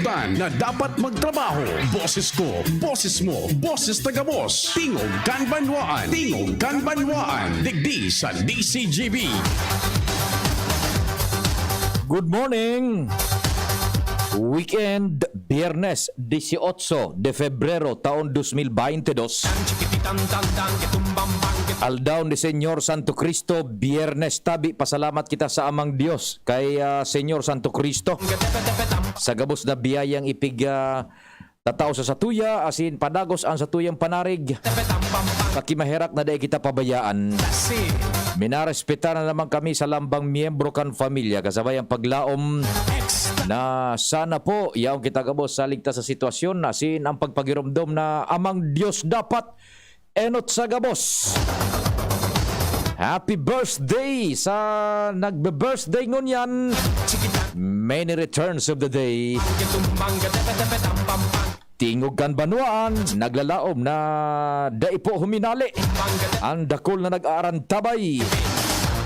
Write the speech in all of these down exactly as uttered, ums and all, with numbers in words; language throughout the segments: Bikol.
Ban na dapat magtrabaho. Boses ko, boses mo, boses na gabos. Tingog kan Banwaan. Tingog kan Banwaan. Digdi sa D C G B. Good morning! Weekend, Biyernes, dieciocho de Febrero, taon dos mil baynte dos. Aldaw ni Señor Santo Cristo, Biyernes tabi, pasalamat kita sa Amang Dios, kay, ah, Señor Santo Cristo. Sa gabos na biyayang ipig, ah, tatao sa satuya, asin padagos an satuyang panarig. Pakimaherak na dai kita pabayaan. Minarespeta na naman kami sa lambang miyembro kan pamilya, kasabay ang paglaom na sana po yaon kita gabos sa ligtas sa sitwasyon, asin ang pagpagiromdom na Amang Dios dapat enot sa gabos. Happy birthday sa nagbe-birthday ngunyan. Many returns of the day. Tingog kan Banwaan, naglalaom na dai po huminali. Ang dakul na nag-aarantabay.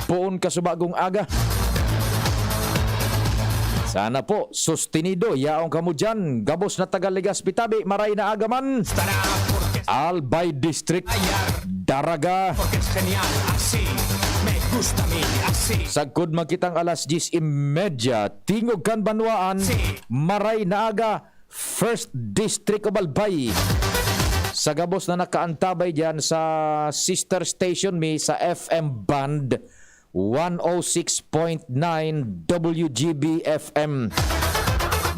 Poon ka subagong aga. Sana po, sustenido yaon kamo diyan. Gabos na taga Legazpi tabi, maray na aga man. Albay District, Daraga. Sagkod man kitang alas diyes y media, Tingog kan Banwaan, maray na aga, First District of Albay. Sa gabos na nakaantabay diyan sa sister station mi sa F M band, one oh six point nine W G B F M.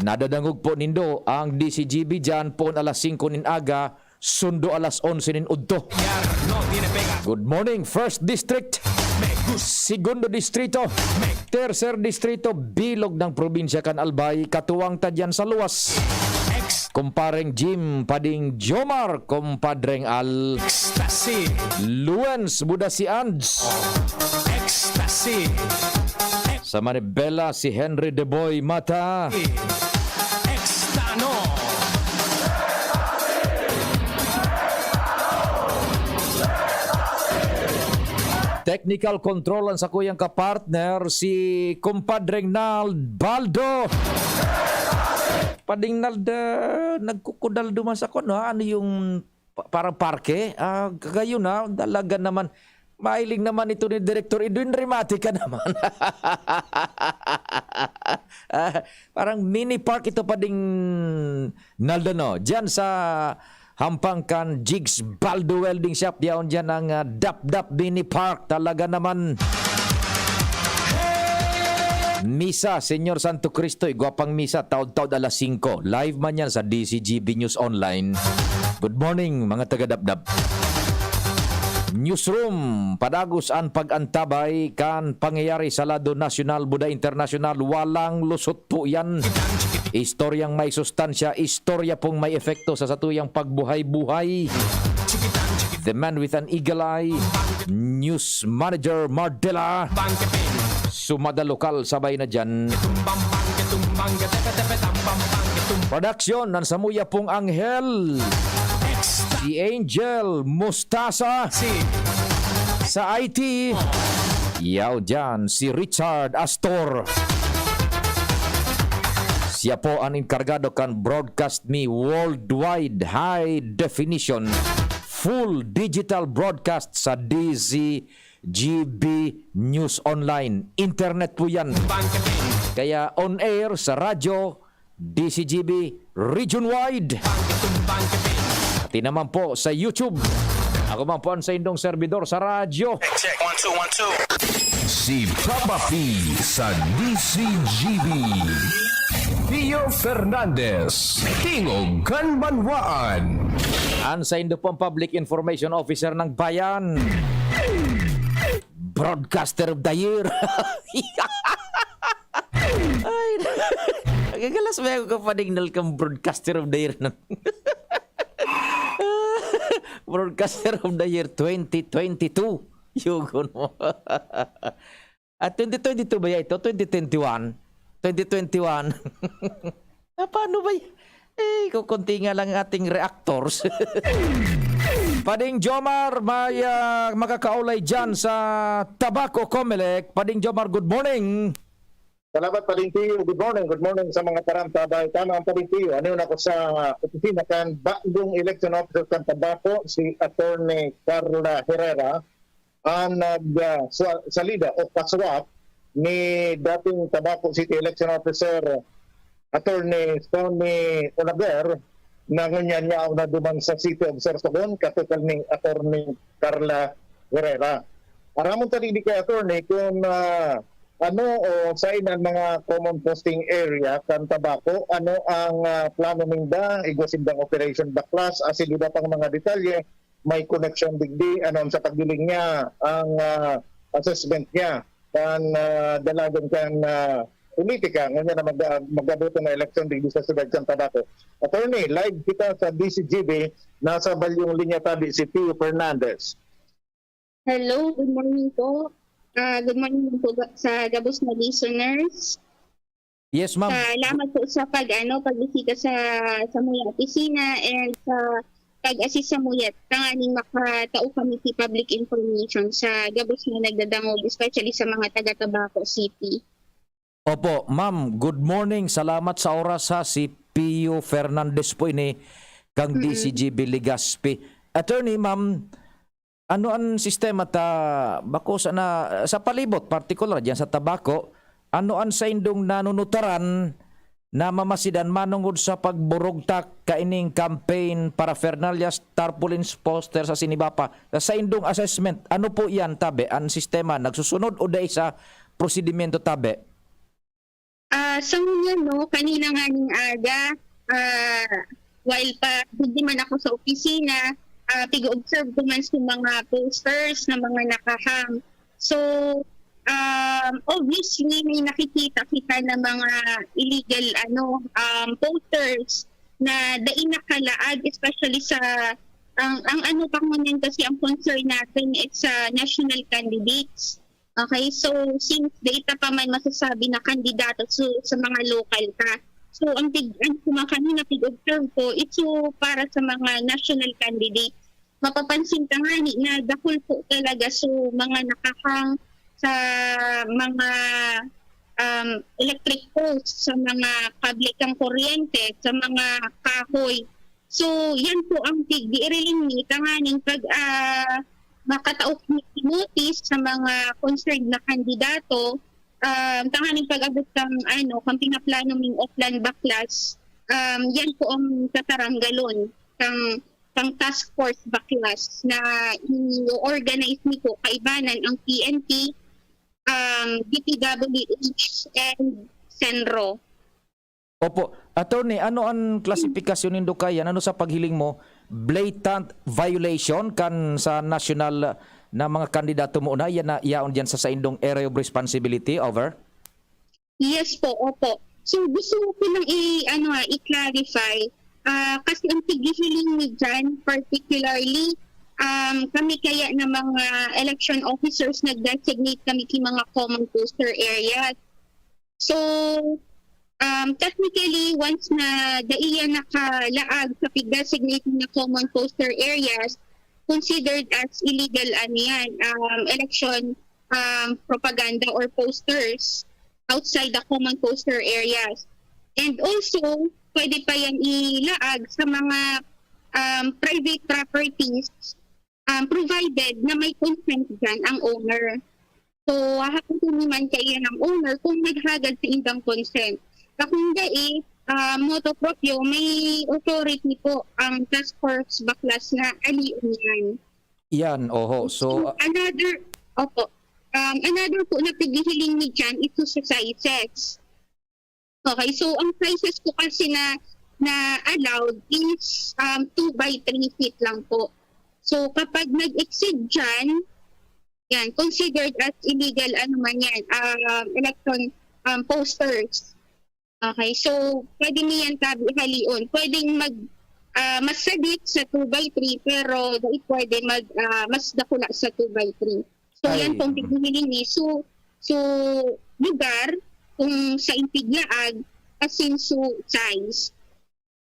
Nadadangog po nindo ang D C G B diyan poon alas singko nin aga, sundo alas onse nin udto. Good morning, First District, Segundo Distrito, Tercer Distrito, bilog ng probinsya kan Albay, katuwang ta diyan sa luwas. Kumpareng Jim, Pading Jomar, Kumpadreng Al. Ecstasy. Luens, Buda si Ands. Ecstasy. Sa Manibela, si Henry De Boy Mata. Extano. Technical control ang sakuyang kapartner, si Kumpadreng Nald Baldo. Pading Nald, ah, nagkukudal duman sa kuno, ano yung pa-, parang parke? Ah, kayo na, talaga naman. Mahiling naman ito ni Direktor Edwin, remate ka naman. Ah, parang mini park ito, Pading Nald, no? Diyan sa hampang kan Jigs Baldo Welding Shop, yaon diyan ang, ah, Dapdap Mini Park. Talaga naman. Misa, Señor Santo Cristo, igwa pang misa, taod-taod alas singko. Live man yan sa D C G B News Online. Good morning, mga taga-Dapdap. Newsroom, padagos an pag-antabay kan pangyayari sa lado nasyonal, buda internasyonal, walang lusot po yan. Istoryang may sustansya, istorya pong may epekto sa satuyang pagbuhay-buhay. The Man with an Eagle Eye, News Manager Mardela. Sumada lokal, sabay na dyan. Production, ang samuya pong anghel. Si Angel Mustasa. Sa I T, yaw dyan, si Richard Astor. Siya po ang enkargado kan Broadcast Me Worldwide High Definition Full Digital Broadcast sa D Z G B News Online. Internet po yan. Kaya on air sa radyo, D C G B region wide. Pati naman po sa YouTube. Ako man po ang saindong servidor sa radyo. Check, check. One, two, one, two. Si Papa P sa D C G B. Pio Fernandez, Tingog kan Banwaan. Ang saindo pong Public Information Officer ng Bayan. Broadcaster of the Year. Ay, nagagalas ba ako kapaningnal kang Broadcaster of the Year na? Broadcaster of the Year twenty twenty-two. Yugon mo. At twenty twenty-two ba yan ito? Twenty twenty-one? Twenty twenty-one. Ah, paano ba y-, eh, kukunti nga lang ating reactors. Pading Jomar, may, ah, makakaulay dyan sa Tabaco Comelec. Pading Jomar, good morning. Salamat, Pading Tiyo. Good morning. Good morning sa mga tarantabay. Tama ang Pading Tiyo. Ano na ako sa opisina kan bagong election officer kan Tabaco, si Attorney Carla Herrera, ang nag, ah, swa-, salida o kaswap ni dating Tabaco City Election Officer Attorney Sonny Olaguer, na ngunyan niya na duman sa City of Sorsogon, katutal ni Attorney Carla Herrera. Aramon ta digdi kay Attorney kung, ah, ano o sain ang mga common posting area kan Tabaco, ano ang, ah, plano ninda, igwa sindang operation baklas, asin iba pang mga detalye, may connection digdi, ano sa pagdiling niya, ang, ah, assessment niya kan, ah, dalagan kan, ah, politika, ngunyan na mag-, mag-abot na eleksyon digdi sa siyudad kan Tabaco. Attorney, live kita sa D C G B, nasa balyong linya tabi si Pio Fernandez. Hello, good morning po. Ah, good morning po ga-, sa gabos na listeners. Yes, ma'am. Salamat po sa pag, ano, pagbisita sa, sa muya opisina and sa pag-assist sa muya tanganing makatao kami si public information sa gabos na nagdadangog, especially sa mga taga Tabaco City. Opo, ma'am. Good morning. Salamat sa oras, ha. Si Pio Fernandez po ini, kang Mm. D C G B Legazpi. Attorney, ma'am, ano an sistema ta, bako sana, sa palibot, partikular diyan sa Tabaco, ano an saindong nanunutaran na mamasidan manongod sa pagburugtak kaining campaign paraphernalias, tarpaulins, posters, asin iba pa? Sa saindong assessment, ano po iyan, tabi? An sistema nagsusunod o dai sa prosedimento, tabi? Ah, sa ngunyan, no, kanina nganing aga, ah, while pa, digdi man ako sa opisina, ah, pig-observe ko man sa mga posters na mga nakahang. So, um, obviously, may nakikita kita na mga illegal, ano, um, posters na dai nakalaag, especially sa, ang, ang ano pa ngunyan kasi, ang concern natin is sa national candidates. Okay, so since dai ta pa man masasabi na kandidato, so, sa mga local ka. So, ang pig-, ang kumakani na pig-observe ko, ito para sa mga national candidate. Mapapansin ka nga ni na dakul po talaga, so, mga nakahang sa mga, um, electric post, sa mga kable kang kuryente, sa mga kahoy. So, yan po ang tig-, di iriling ni tanganing pag, ah, makatao kami notice sa mga concerned na kandidato, um, tanganing pag-abot kang, ano, kang pinaplano ming Oplan Baklas, um, yan po ang tataranggalon kang, kang Task Force Baklas na i-organize ni po kaibanan ang P N P, um, D P W H and Senro. Opo. Attorney, ano an klasifikasyon nindo kaiyan? Ano sa paghiling mo, blatant violation kan sa national na mga kandidato mo na yan na yaon diyan sa saindong area of responsibility? Over? Yes po, opo. So, gusto ko po lang i-, ano, ah, i-clarify. Ah, kasi ang pighihiling mi dyan, particularly, um, kami kaya na mga election officers, nag-designate kami ki mga common poster areas. So, um, technically, once na dai yan nakalaag sa pig-designate na common poster areas, considered as illegal, ano yan, um, election, um, propaganda or posters outside the common poster areas. And also, pwede pa yan ilaag sa mga, um, private properties, um, provided na may consent dyan ang owner. So, hahapoton man kaiyan ang owner kung naghagad sa indang consent. Kung dai, ah, motu proprio, may authority po ang Task Force Baklas na alion yan. Yan, oho. So, And ah, another, opo, um, another po na pighihiling mi dyan is sa sizes. Okay, so ang sizes po kasi na, na allowed is, um, two by three feet lang po. So kapag nag-exceed dyan, yan, considered as illegal, ano man yan, um, election, um, posters. Okay, so pwede niyan tabi halion. Pwedeng mag, ah, mas sadit sa two by three, pero dai pwede mag, ah, mas dakula sa two by three. So, Ay. yan pong pighihiling ni su, su lugar, kung sa intig laag, asin su size.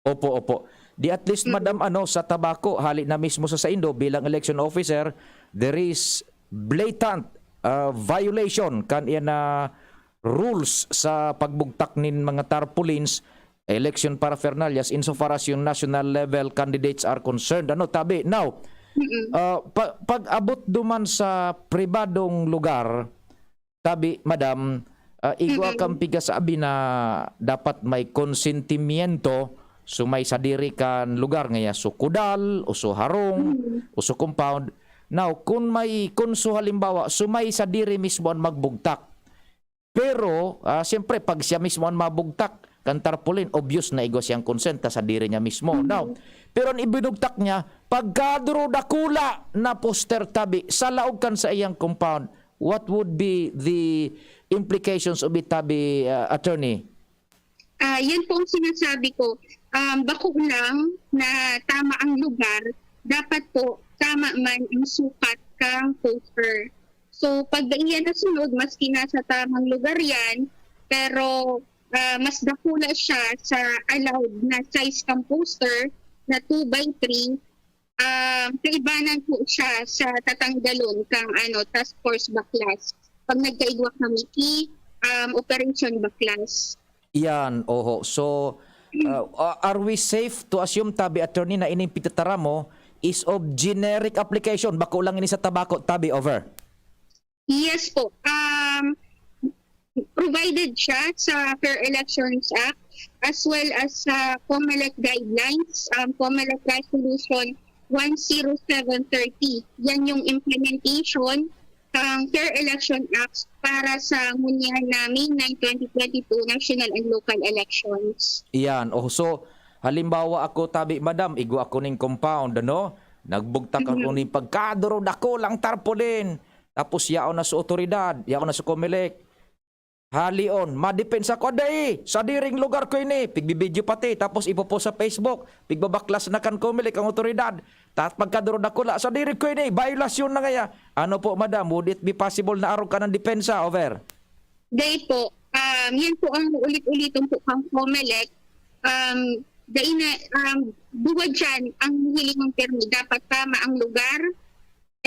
Opo, opo. Di at least, Mm. madam, ano, sa Tabaco, hali na mismo sa saindo bilang election officer, there is blatant, ah, violation kan iyan na rules sa pagbugtak nin mga tarpaulins, election paraphernalias, insofar as yung national level candidates are concerned. Ano, tabi? Now, ah, pa- pag-abot duman sa pribadong lugar, tabi, madam, ah, igwa kan pigasabi na dapat may konsentimiento, sumay sadiri kan lugar, ngaya so kudal, o so harong, o so compound. Now, kun may, kun so halimbawa, sumay sadiri mismo an magbugtak. Pero, ah, siyempre, pag siya mismo an mabugtak kan tarpaulin, obvious na igwa siyang consent ta sadiri niya mismo. Now, pero an ibinugtak niya, pagkaduro dakula na poster, tabi, sa laog kan saiyang compound, what would be the implications of it, tabi, ah, attorney? Ah, yan po ang sinasabi ko. Um, bako lang na tama ang lugar, dapat po tama man ang sukat kang poster. So, pag dai yan nasunod, maski nasa tamang lugar yan, pero ah, mas dakula siya sa allowed na size kang poster na two by three, ah, kaibanan po siya sa tatanggalon kang ano, task force baklas. Pag nagkaigwa kami ki um, operation baklas. Iyan, oho. So, uh, are we safe to assume, tabi, attorney, na ining pitataram mo is of generic application? Bako lang ini sa tabako, tabi, over. Yes po. Um, provided siya sa Fair Elections Act as well as sa COMELEC guidelines, um, COMELEC Resolution one zero seven thirty. Yan yung implementation ng Fair Election Act para sa ngunyan na May nine, twenty twenty-two national and local elections. Iyan. Oh, so, halimbawa ako, tabi, madam, igwa ako ning compound, ano? Nagbugtak ako ning pagkaduro, dakulang tarpaulin. Tapos yaon na sa otoridad, yaon na sa COMELEC. Halion, madepensa ko, "Dai, sadiring lugar ko ini." Pigbibidyo pati, tapos ipopost sa Facebook. Pigbabaklas na kan COMELEC ang otoridad. Tapos pagkaduro dakula, "Sadiri ko ini, biolasyon na ngaya." Ano po, madam, would it be possible na arog ka ng depensa? Over. Dai po. Um, yan po ang ulit-uliton po kang COMELEC. Um, dai na, um, duwa dyan ang hiling ng permi. Dapat tama ang lugar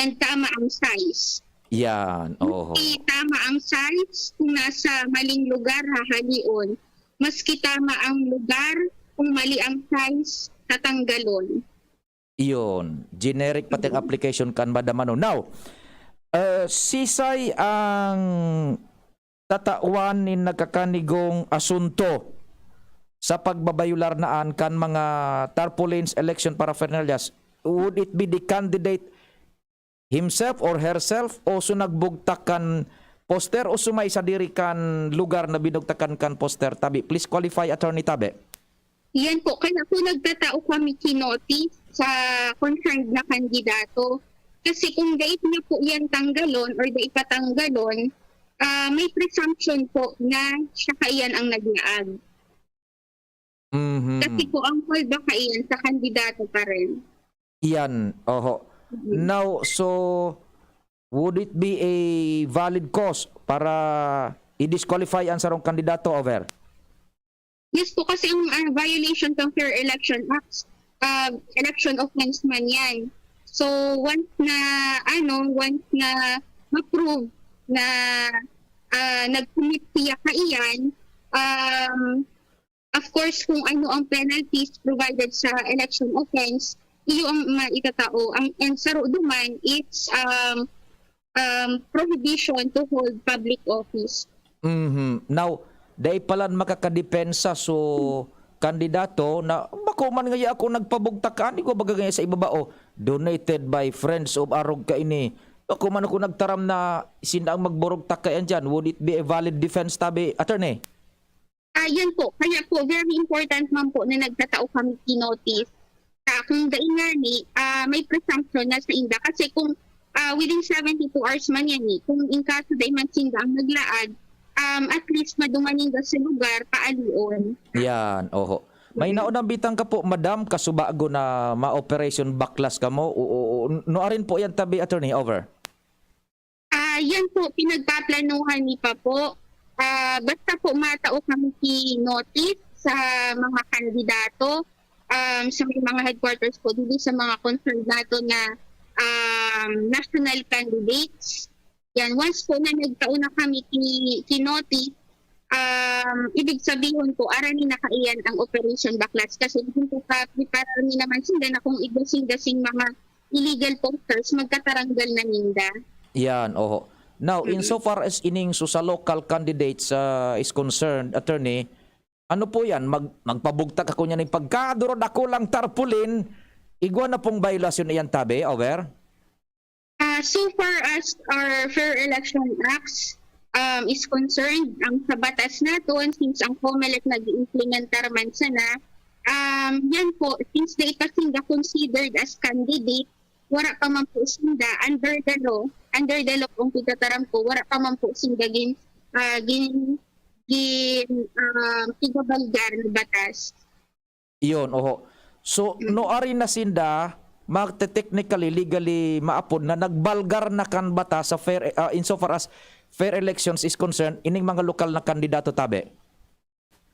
and tama ang size. Yan, oho. Kung tama ang size, kung nasa maling lugar, hahalion. Maski tama ang lugar, kung mali ang size, tatanggalon. Iyon. Generic pati ang application kan madam ano. Now, uh, sisay ang tatawan nin nagkakanigong asunto sa pagbabayular naan kan mga tarpaulins, election paraphernalias? Would it be the candidate himself or herself o so nagbugtak kan poster o sumay sadiri kan lugar na binugtakan kan poster, tabi? Please qualify, Attorney Tabe. Yan po, kaya po nagtatao kami ki notice sa concerned na kandidato. Kasi kung dai na po yan tanggalon or dai patanggalon, ah, may presumption po na siya kaiyan ang naglaag. Mhm. Kasi po ang fault ba kaiyan sa kandidato pa rin. Iyan, oho. Now, so, would it be a valid cause para i-disqualify ang sarong kandidato, over? Yes po, kasi ang ah, violation ng Fair Election Act, ah, election offense man yan. So, once na, ano, once na ma-prove na ah, nag-commit siya kaiyan, um, of course, kung ano ang penalties provided sa election offense, iyo ang maitatao. Ang, ang saro duman, it's um, um, prohibition to hold public office. Mhm. Now, dai palan makakadepensa so kandidato na bako man ngaya ako nagpabugtak, ani ko baga ngaya sa ibaba, oh, donated by friends of arog kaini. Bako man ako nagtaram na sinda ang magburugtak kaiyan dyan. Would it be a valid defense, tabi, attorney? Ah, yan po. Kaya po, very important man po na nagtatao kami ki notice. Ah, kung dai ngani, ah, may presumption na sa inda. Kasi kung ah, within seventy-two hours man yan eh, kung in kaso dai man sinda ang naglaag, um, at least madungan ninda sa lugar, paalion. Yan, oho. May naunang bitang ka po, madam, kasubago na ma-operation baklas kamo? O, o, o, nuarin po yan, tabi, attorney, over. Ah, yan po, pinagpaplanuhan ni pa po. Ah, basta po matao kami ki notice sa mga kandidato, um, sa may mga headquarters po, dito sa mga concerned nato na um, national candidates. Yan, once po na nagtao na kami ki, ki notice, Um, ibig sabihon po, arani na kaiyan ang Operation Baklas kasi ginpapreparar mi naman sinda na kung igwa sinda sing mga illegal posters, magkataranggal na ninda. Yan, oho. Now, Mm-mm. insofar as ining so sa local candidates ah, is concerned, attorney, ano po yan? Mag, magpabugtak ako niya ng pagkaduro dakulang tarpaulin, igwa na pong violasyon iyan tabi, over? Ah, so far as our Fair Election Acts um, is concerned, ang sa batas naton, since ang COMELEC nag-iimplementar man sana, um, yan po, since they pa sinda considered as candidate, wala pa man po sinda under the law, under the law kung titataram po, wala pa man po sinda gin, ah, gin, gin, ah, pigbabalgar na batas. Iyon, oho. So, Mm. no ari na sinda, magte-technically, legally maapod na nagbalgar na kan batas sa fair, ah, insofar as fair elections is concerned, ining mga lokal na kandidato tabi?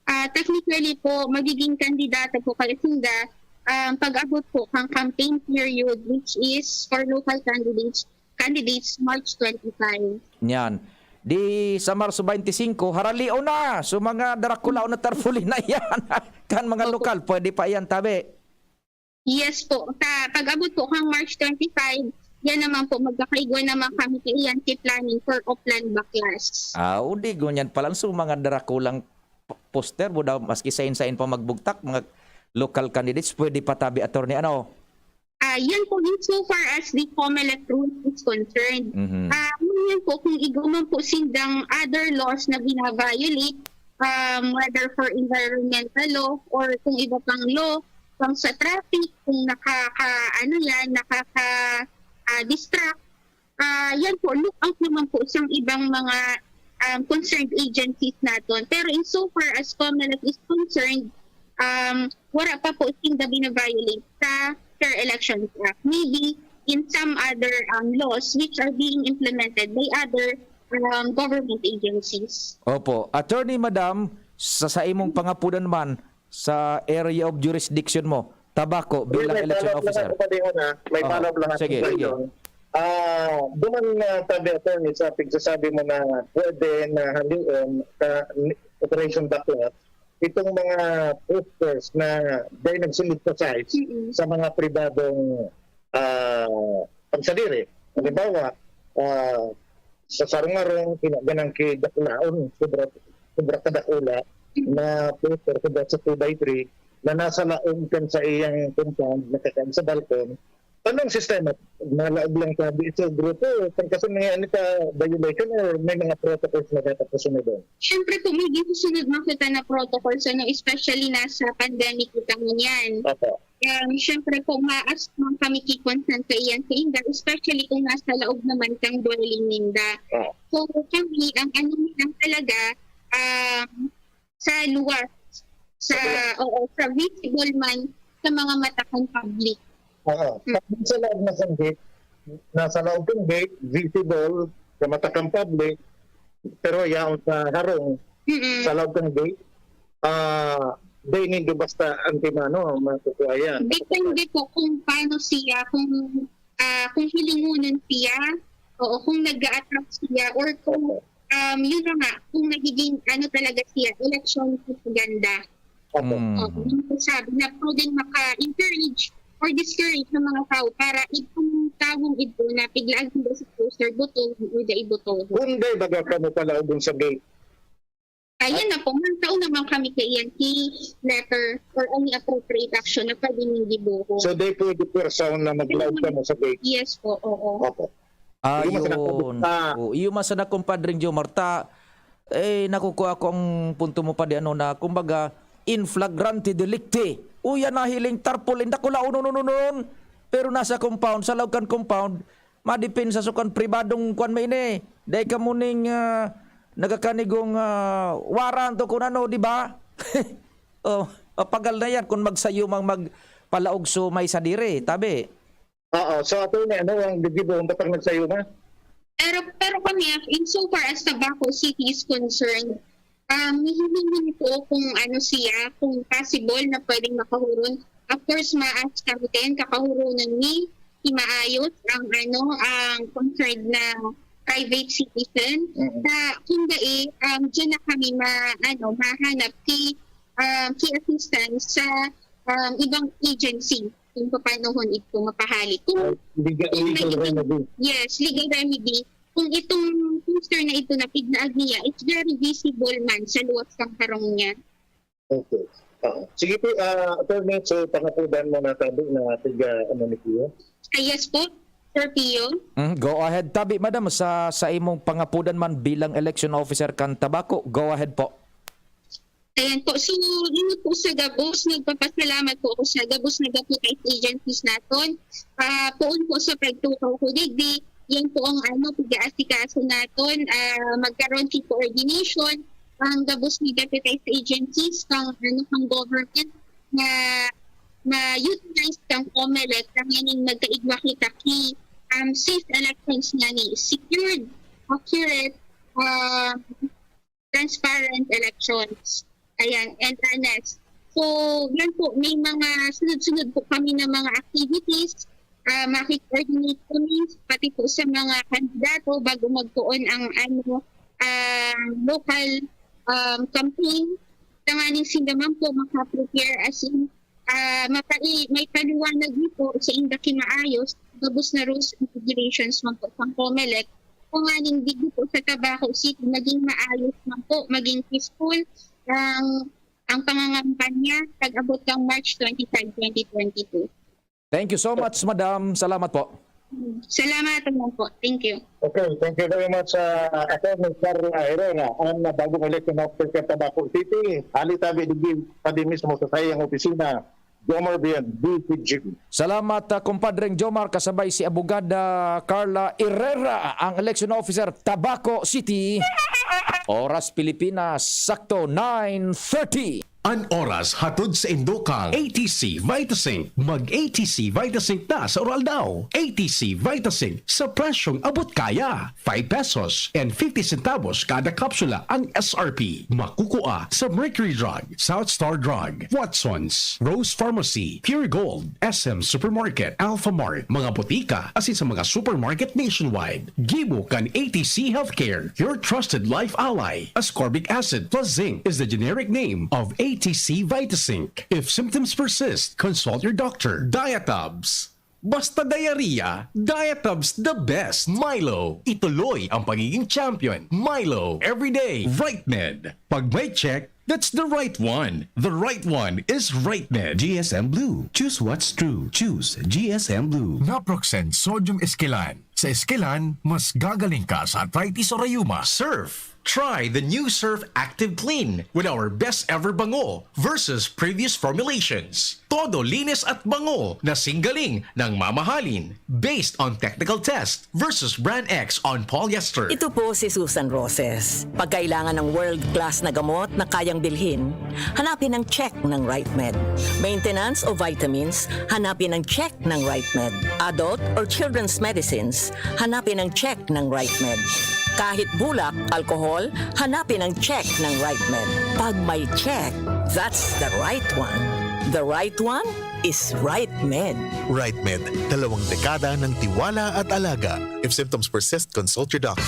Ah, technically po, magiging kandidato po kayo sinda um, pag-abot po kang campaign period, which is for local candidates, candidates March twenty-five. Yan. Di sa Marso twenty-five, haralion na. So mga darakulaon na tarpaulin na yan. Kan mga Opo. Lokal, pwede pa yan tabi. Yes po. Sa pag-abot po kang March twenty-five, yan naman po, magkakaigwa naman kami kaiyan si planning for Oplan Baklas. Ah, udi, ngunyan pa lang. So mga darakulang p- poster, buda, maski sain-sain pa magbugtak, mga local candidates, pwede pa tabi, attorney, ano? Ah, yan po, in so far as the COMELEC rule is concerned. Mhm. Ah, yan po, kung igwa man po sindang other laws na binaviolate, um, whether for environmental law or kung iba pang law, pang sa traffic, kung nakaka, ano yan, nakaka ah, distract, ah, yan po, look out naman po sa ibang mga um, concerned agencies natin. Pero in so far as COMELEC is concerned, um, wala pa po sinda binaviolate sa Fair Elections Act. Maybe in some other um, laws which are being implemented by other um, government agencies. Opo. Attorney, madam, sa, sa imong pangapudan man, sa area of jurisdiction mo, Tabaco, bilang May election follow-up lang officer? Ako pala yun, ha? May Oo. Follow-up lang ako Sige, sa sige. Yun. Ah, duman na tabi, attorney, sa pagsasabi mo na pwede na halion sa Operation Baklas itong mga posters na dahil nagsunod sa size Mm-mm. sa mga pribadong ah, pagsadiri. Halimbawa, ah, sa sarong-arong, kinaganang kidakulaon, sobra, sobra kadakula na poster, sobra sa two by three, na nasa laog kan sa iyang compound, nakakain sa balkon. Anong sistema? Nalaog lang sa D S O grupo, kan kasi may ano ka violation or may mga protocols na dapat kasunodon? Siyempre po, may gisusunod man kita na protocols, ano, especially na sa pandemic kita ngunyan. Opo. Um, siyempre po, maas man kami ki-consent sa iyan sa inda, especially kung nasa laog naman kang dwelling ninda. Oo. So kami, ang ano lang talaga, um, sa luwas, sa, oo, sa visible man sa mga mata kan public. Oo. Pag sa loob na sa gate, nasa loob ng gate, visible, sa mata kang public, pero yaon sa harong, Mm-mm. sa loob ng gate, ah, di nindo basta antimano ang makukuha yan. Depende po kung paano siya, kung ah, kung hilingunon siya, oo, kung nag-a-attract siya, or kung, um, yun na nga, kung nagiging, ano talaga siya, election propaganda. Opo. Mm. Oo, yung sabi na pwedeng maka-encourage or discourage ng mga tao para itong taong ito na biglaan din sa poster, boto, o da iboto. Kung di baga kamo palaubon sa gate, Ayan na po, man, tao naman kami kay Yankee letter or any appropriate action na pwede niyong dibuho. so di pwede pwersaon na maglaog kamo sa gate. Yes po, oo. Opo. Ayun. Iyo man sana, ah. Oh, iyo man sana, kumpadring Jomar, ta, eh, nakukuha ko ang punto mo pa di ano na, kumbaga, in flagrante delicti. Uya, nahiling tarpaulin, dakula, unon, unon, unon. Pero nasa compound, sa laog kan compound, madepensa so kan pribadong kwan mo ini. Dai ka muning ah, nagakanigong ah, warrant o kung ano, di ba? Oh, pagal na yan kung magsayumang magpalaog so may sadiri, tabi. Oo, so attorney, ano ang gigibohon kapag nagsayuma? Pero, pero kami, in so far as Tabaco City is concerned, um, hihiling po kung ano siya, kung possible na pwedeng makahuron. Of course, ma-ask kami din, kakahurunan ni, si maayos ang, ano, ang concerned na private citizen, Mm. na kung dai, um, diyan na kami ma-, ano, mahanap ki, um, ki assistance sa, um, ibang agency kung papaanohon ito mapahali. Kung Legal, legal remedy. Yes, legal remedy. Kung itong poster na ito na pignaag niya, it's very visible man sa luwas ng harong niya. Okay. Ah, sige po, ah, attorney, so pangapudan mo na tabi na tiga ano ni Pio? Ah, yes po, Sir Pio. Mm, go ahead, tabi, madam, sa sa imong pangapudan man bilang election officer kan Tabaco. Go ahead po. Ayan po. So, yun po sa gabos, nagpapasalamat po ako sa gabos na deputized agencies naton. Ah, poon po sa pagtukaw ko digdi, yan po ang ano, pag-aasikaso naton. Ah, magkaroon si coordination ang gabos na deputized agencies kang ano, kang government na ma-utilize kang COMELEC na ngayon nagkaigwa kita ki um, safe elections nga ni secured, accurate, um, transparent elections. Ayan, and honest. So, yan po, may mga sunod-sunod po kami na mga activities. Ah, makikoordinate kami pati po sa mga kandidato bago magpoon ang ano, ah, local um, campaign. Tanganing sila man po makaprepare as in ah, mapai-, may paliwanag niyo po sa inda ki maayos, gabos na rules and regulations man po sa COMELEC. Kung aning digdi po sa Tabaco City, maging maayos man po, maging peaceful ang ang pangangampanya pag-abot ng March twenty-five, twenty twenty-two. Thank you so much, madam. Salamat po. Salamat naman po. Thank you. Okay, thank you very much, uh, Attorney Carla Herrera, ang bagong election officer sa Tabaco City. Hali tabi digdi, padi mismo sa saiyang opisina, Jomar Bien, D C G. Salamat, ah, kumpadreng Jomar, kasabay si Abogada Carla Herrera, ang election officer, Tabaco City. Oras Pilipinas, sakto nine thirty. An oras hatod sa indo kang A T C Vitazinc. Mag A T C Vitazinc na sa Uraldaw. A T C Vitazinc sa presyong abot kaya. Five pesos and fifty centavos kada kapsula ang S R P. Makukua sa Mercury Drug, South Star Drug, Watson's, Rose Pharmacy, Pure Gold, S M Supermarket, Alphamart, mga botika, asin sa mga supermarket nationwide. Gibo kan A T C Healthcare, your trusted life ally. Ascorbic acid plus zinc is the generic name of A T C Vitazinc. If symptoms persist, consult your doctor. Diatabs. Basta diarrhea, Diatabs the best. Milo, ituloy ang pagiging champion. Milo, everyday. Right Med. Pag may check, that's the right one. The right one is Right Med. G S M Blue. Choose what's true. Choose G S M Blue. Naproxen Sodium Esquilan. Sa Esquilan, mas gagaling ka sa arthritis o rayuma. Surf. Try the new Surf Active Clean with our best ever bango versus previous formulations. Todo linis at bango na singgaling ng mamahalin based on technical test versus brand X on polyester. Ito po si Susan Roses. Pag kailangan ng world-class na gamot na kayang bilhin, hanapin ang check ng Right Med. Maintenance o vitamins, hanapin ang check ng Right Med. Adult or children's medicines, hanapin ang check ng Right Med. Kahit bulak, alkohol, hanapin ang check ng Right Med. Pag may check, that's the right one. The right one is Right Med. Right Med, dalawang dekada ng tiwala at alaga. If symptoms persist, consult your doctor.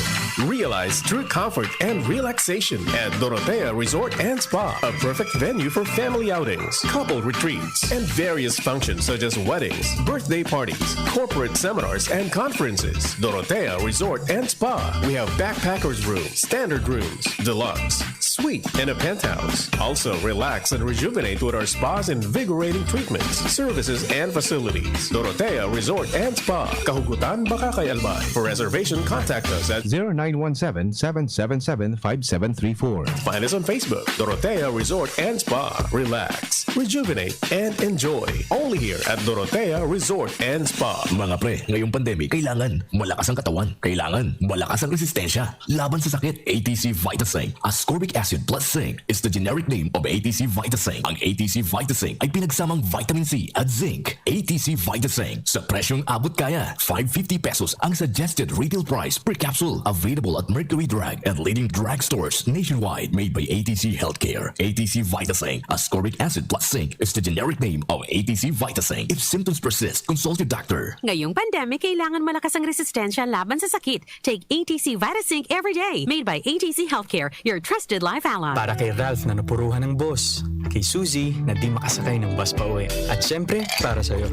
Realize true comfort and relaxation at Dorotea Resort and Spa, a perfect venue for family outings, couple retreats, and various functions such as weddings, birthday parties, corporate seminars, and conferences. Dorotea Resort and Spa. We have backpackers room, standard rooms, deluxe, suite, and a penthouse. Also, relax and rejuvenate with our spas, invigorating treatments, services, and facilities. Dorotea Resort and Spa, Kahugutan, Bacacay, Albay. For reservation, contact us at zero nine one seven, seven seven seven, five seven three four. Find us on Facebook, Dorotea Resort and Spa. Relax, rejuvenate, and enjoy. Only here at Dorotea Resort and Spa. Mga pre, ngayong pandemic, kailangan malakas ang katawan. Kailangan malakas ang resistensya laban sa sakit. A T C Vitasin, ascorbic acid Acid plus Zinc is the generic name of A T C Vitasync. Ang A T C Vitasync ay pinagsamang vitamin C at zinc. A T C Vitasync, sa presyong abot kaya, five fifty pesos ang suggested retail price per capsule. Available at Mercury Drug and leading drugstores nationwide. Made by A T C Healthcare. A T C Vitasync, ascorbic acid plus zinc is the generic name of A T C Vitasync. If symptoms persist, consult your doctor. Ngayong pandemic, kailangan malakas ang resistensya laban sa sakit. Take A T C Vitasync every day. Made by A T C Healthcare, your trusted life ally. Para kay Ralph na napuruhan ng boss. Kay Suzy na di makasakay ng bus pa uwi. At syempre, para sa'yo.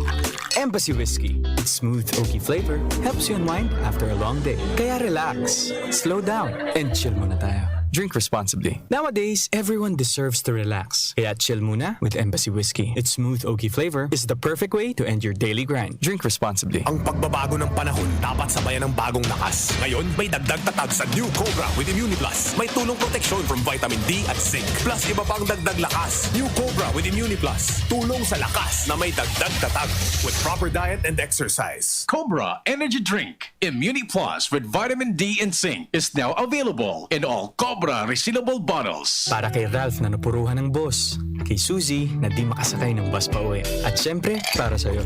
Embassy Whiskey. Its smooth oaky flavor helps you unwind after a long day. Kaya relax, slow down, and chill muna tayo. Drink responsibly. Nowadays, everyone deserves to relax. Kaya chill muna with Embassy Whiskey. Its smooth oaky flavor is the perfect way to end your daily grind. Drink responsibly. Ang pagbabago ng panahon dapat sabayan ng bagong lakas. Ngayon, may dagdag tatag sa New Cobra with Immuniplus. May tulong proteksyon from vitamin D at zinc. Plus iba pang dagdag lakas. New Cobra with Immuniplus. Tulong sa lakas na may dagdag tatag with proper diet and exercise. Cobra Energy Drink, Immunity Plus with vitamin D and zinc is now available in all Cobra resealable bottles. Para kay Ralph na napuruhan ng boss. Kay Suzy na di makasakay ng bus pa uwi. At syempre, para sa'yo.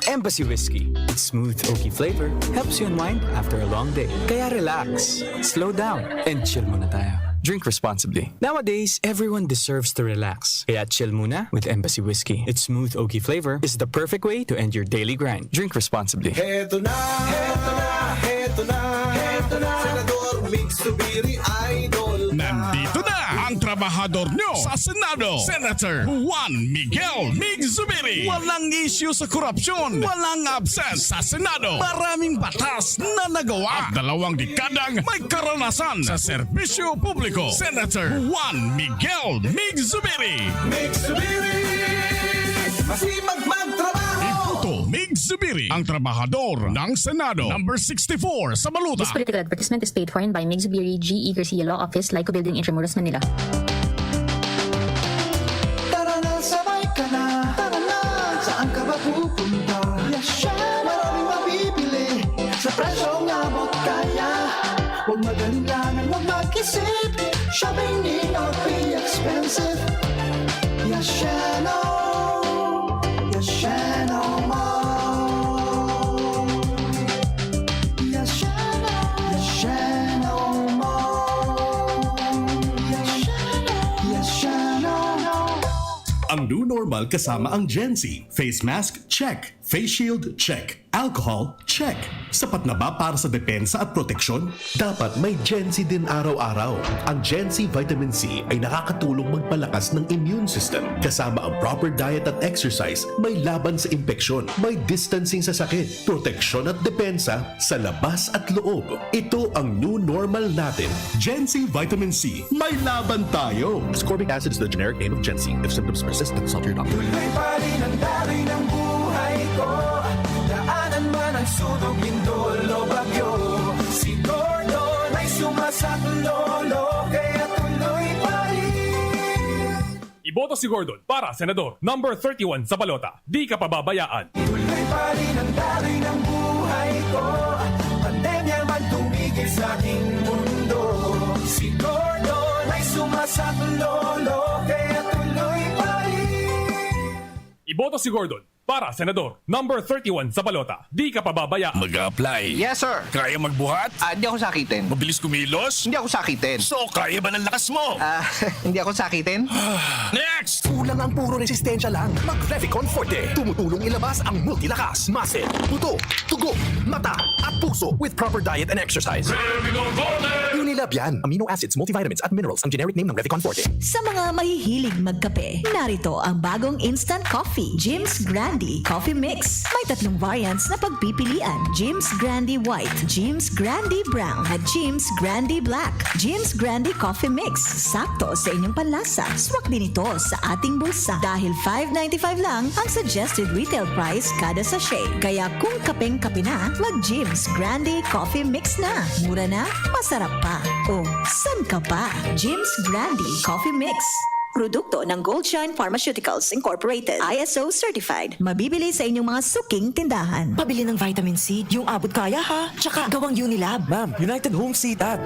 Embassy Whiskey. Its smooth oaky flavor helps you unwind after a long day. Kaya relax, slow down, and chill muna tayo. Drink responsibly. Nowadays, everyone deserves to relax. Kaya chill muna with Embassy Whiskey. Its smooth oaky flavor is the perfect way to end your daily grind. Drink responsibly. Heto na, heto na, heto na, heto na. Senador Mig Zubiri, idol na. Nandito na ang trabahador nyo sa Senado, Senator Juan Miguel Mig Zubiri. Walang isyu sa korupsyon, walang absent sa Senado. Maraming batas na nagawa at dalawang dekadang may karanasan sa serbisyo publiko. Senator Juan Miguel Mig Zubiri. Mig Zubiri, masipag magtrabaho. Iboto Mig Zubiri, ang trabahador ng Senado. Number sixty-four sa balota. This political advertisement is paid for in by Mig Zubiri, G E Garcia Law Office, Lyco Building, Intramuros, Manila. Tara na, sabay ka na. Tara na, saan ka ba pupunta? Maraming mabibili sa presyong abot kaya. Huwag mag-alinlangan, huwag mag-isip. Shopping need not be expensive. Yashano, Yashano Mall. Yashano, Yashano Mall. Yashano, Yashano. Ang new normal kasama ang Gen Z. Face mask, check. Face shield, check. Alcohol, check. Sapat na ba para sa depensa at proteksyon? Dapat may Gen Z din araw-araw. Ang Gen Z Vitamin C ay nakakatulong magpalakas ng immune system. Kasama ang proper diet at exercise, may laban sa impeksyon, may distancing sa sakit, proteksyon at depensa sa labas at loob. Ito ang new normal natin. Gen Z Vitamin C, may laban tayo! Ascorbic acid is the generic name of Gen Z. If symptoms persist, consult your doctor. Tuloy pa rin ang daloy ng buhay ko. Daanan man ang sunog, lindol o bagyo. Si Gordon ay sumasaklolo, kaya tuloy pa rin. Iboto si Gordon para senador, number thirty-one sa balota. Di ka pababayaan. Tuloy pa rin ang daloy ng buhay ko. Pandemya man tumigil sa aking mundo. Si Gordon ay sumasaklolo, kaya tuloy pa rin. Iboto si Gordon para senador, number thirty-one sa balota. Di ka pababayaan. Mag-a-apply. Yes, sir. Kaya magbuhat? Ah, di ako sakitin. Mabilis kumilos? Hindi ako sakitin. So, kaya ba ng lakas mo? Ah, hindi ako sakitin. Next! Kulang ang puro resistensya lang. Mag-Revicon Forte. Tumutulong ilabas ang multilakas, muscle, buto, dugo, mata, at puso with proper diet and exercise. Unilab yan. Amino acids, multivitamins, at minerals ang generic name ng Revicon Forte. Sa mga mahihilig magkape, narito ang bagong instant coffee, Jim's Grande Coffee Mix. May tatlong variants na pagpipilian, Jim's Grande White, Jim's Grande Brown, at Jim's Grande Black. Jim's Grande Coffee Mix, sakto sa inyong panlasa. Swak din ito sa ating bulsa dahil five ninety-five lang ang suggested retail price kada sachet. Kaya kung kapeng-kape na, mag Jim's Grande Coffee Mix na. Mura na, masarap pa. O, san ka pa? Jim's Grande Coffee Mix. Produkto ng Goldshine Pharmaceuticals Incorporated, I S O certified. Mabibili sa inyong mga suking tindahan. Pabili ng vitamin C, yung abot kaya ha. Tsaka gawang Unilab. Ma'am, United Home Seat at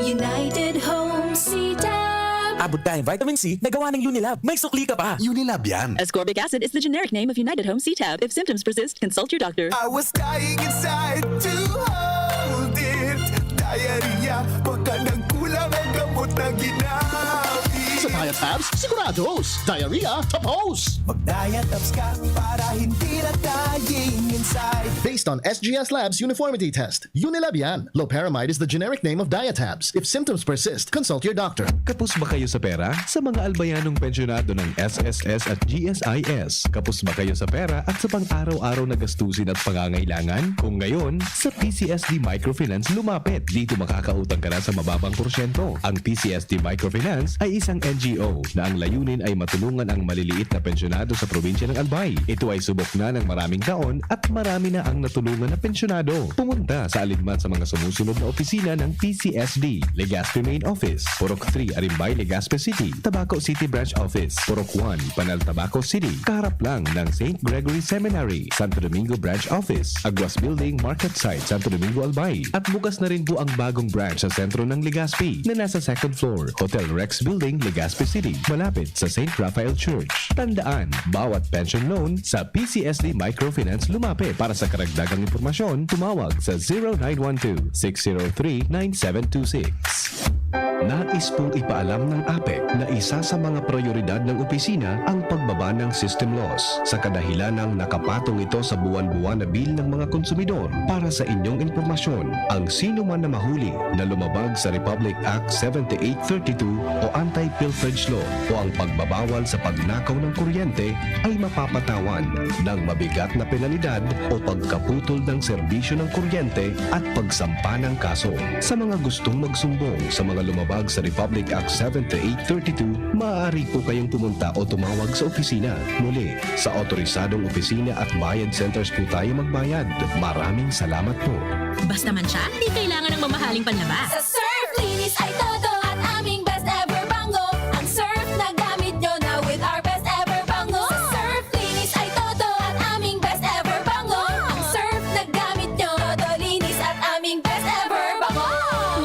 United Home Seat at Abot tayong vitamin C na gawa ng Unilab. May sukli ka pa. Unilab yan. Ascorbic acid is the generic name of United Home C-Tab. If symptoms persist, consult your doctor. I was dying inside to hold it. Diarrhea, baka nagkulang ang gamot na ginamit. Sa Diatabs, sigurados. Diarrhea, tapos! Mag-Diatabs ka para hindi na dying inside. Based on S G S Labs uniformity test, Unilab yan. Loperamide is the generic name of Diatabs. If symptoms persist, consult your doctor. Kapos ba kayo sa pera? Sa mga albayanong pensyonado ng S S S at G S I S, kapos ba kayo sa pera at sa pang-araw-araw na gastusin at pangangailangan? Kung ngayon, sa P C S D Microfinance lumapit. Dito makakautang ka na sa mababang porsyento. Ang P C S D Microfinance ay isang N G O na ang layunin ay matulungan ang maliliit na pensyonado sa probinsya ng Albay. Ito ay subok na ng maraming taon at marami na ang natulungan na pensyonado. Pumunta sa alinman sa mga sumusunod na opisina ng P C S D, Legazpi Main Office, Purok three, Arimbay, Legazpi City, Tabaco City Branch Office, Purok one, Panal, Tabaco City, kaharap lang ng Saint Gregory Seminary, Santo Domingo Branch Office, Aguas Building, Market Site, Santo Domingo, Albay. At bukas na rin po ang bagong branch sa sentro ng Legazpi na nasa second floor, Hotel Rex Building, Legazpi City, malapit sa Saint Raphael Church. Tandaan, bawat pension loan sa P C S D Microfinance lumapit. Para sa karagdagang impormasyon, tumawag sa zero nine one two, six zero three, nine seven two six. Nais pong ipaalam ng APEC na isa sa mga prioridad ng opisina ang pagbaba ng system loss, sa kadahilanang nakapatong ito sa buwan-buwan na bill ng mga konsumidor. Para sa inyong impormasyon, ang sino man na mahuli na lumabag sa Republic Act seventy-eight thirty-two o Anti-Pilferage Law o ang pagbabawal sa pagnakaw ng kuryente ay mapapatawan ng mabigat na penalidad o pagkaputol ng serbisyo ng kuryente at pagsampa ng kaso. Sa mga gustong magsumbong sa mga lumabag sa Republic Act seventy-eight thirty-two, maaari po kayong pumunta o tumawag sa opisina. Muli, sa otorisadong opisina at bayad centers po tayo magbayad. Maraming salamat po. Basta man siya, di kailangan ng mamahaling panlaba. Sa Surf, linis ay todo at aming best ever bango. Ang Surf na gamit nyo na with our best ever bango. Sa Surf, linis ay todo at aming best ever bango. Ang Surf na gamit nyo, todo linis at aming best ever bango.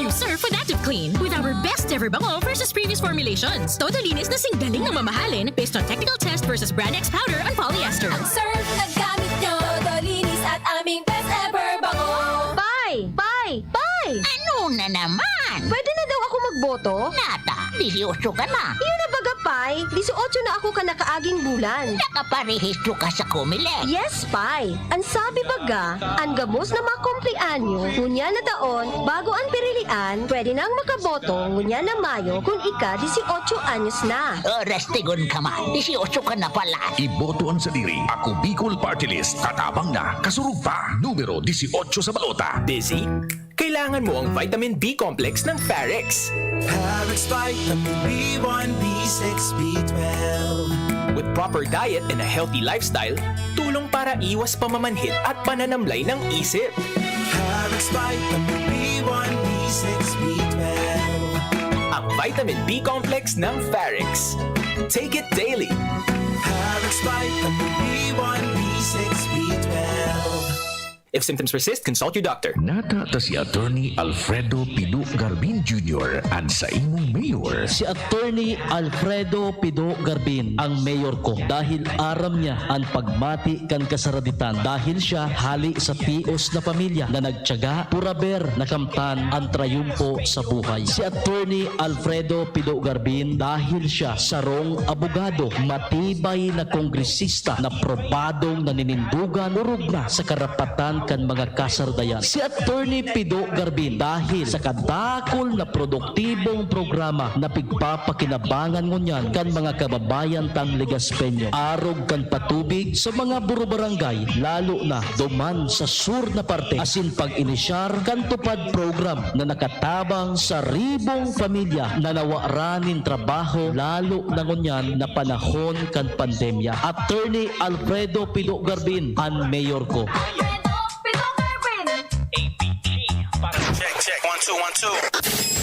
New Surf with Active Clean with our best ever bango versus previous formulations. Todo linis na sing galing na mamahalin based on technical test versus Brand X powder on polyester. Ang Surf na gamit nyo, todo linis at aming best ever bango. Pay! Pay! Pay! Ano na naman? Pwede na daw ako magboto? Nata, disiotso ka na. Iyo na baga, Pay. Disiotso na ako kan nakaaging bulan. Nakaparehistro ka sa Comelec. Yes, Pay. An sabi baga, an gabos na makumpleanyo, ngunyan na taon, bago an pirilian, pwede nang makaboto, ngunyan na Mayo, kun ika disiotso anyos na. Oras tigon ka man, disiotso ka na pala. Iboto an sadiri. Ako Bicol Party List. Katabang na, kasurog pa. Numero disiotso sa balota. Busy? Kailangan mo ang vitamin B complex ng Farex. Parex Vitamin B one, B six, B twelve. With proper diet and a healthy lifestyle, tulong para iwas pamamanhid at pananamlay ng isip. Parex Vitamin B one, B six, B twelve. Ang vitamin B complex ng Farex. Take it daily. Parex Vitamin B one, B six, B twelve. If symptoms persist, consult your doctor. Nata ta si Attorney Alfredo Pido Garbin Junior an saimong mayor. Si Attorney Alfredo Pido Garbin ang mayor ko dahil aram niya an pagmati kan kasaraditan dahil siya hali sa tios na pamilya na nagtiyaga, puraber na kamtan an trayumpo sa buhay. Si Attorney Alfredo Pido Garbin dahil siya sarong abogado, matibay na kongresista na probadong naninindugan, orog na sa karapatan kan mga kasardayan. Si Attorney Pido Garbin dahil sa kadakol na produktibong programa na pigpapakinabangan ngunyan kan mga kababayan tang Legaspeño, arog kan patubig sa mga burubarangay, lalo na duman sa sur na parte, asin pag-inisyar kan TUPAD program na nakatabang sa ribong pamilya na nawara nin trabaho, lalo na ngunyan na panahon kan pandemya. Attorney Alfredo Pido Garbin, an mayor ko. Check, check. One, two, one, two.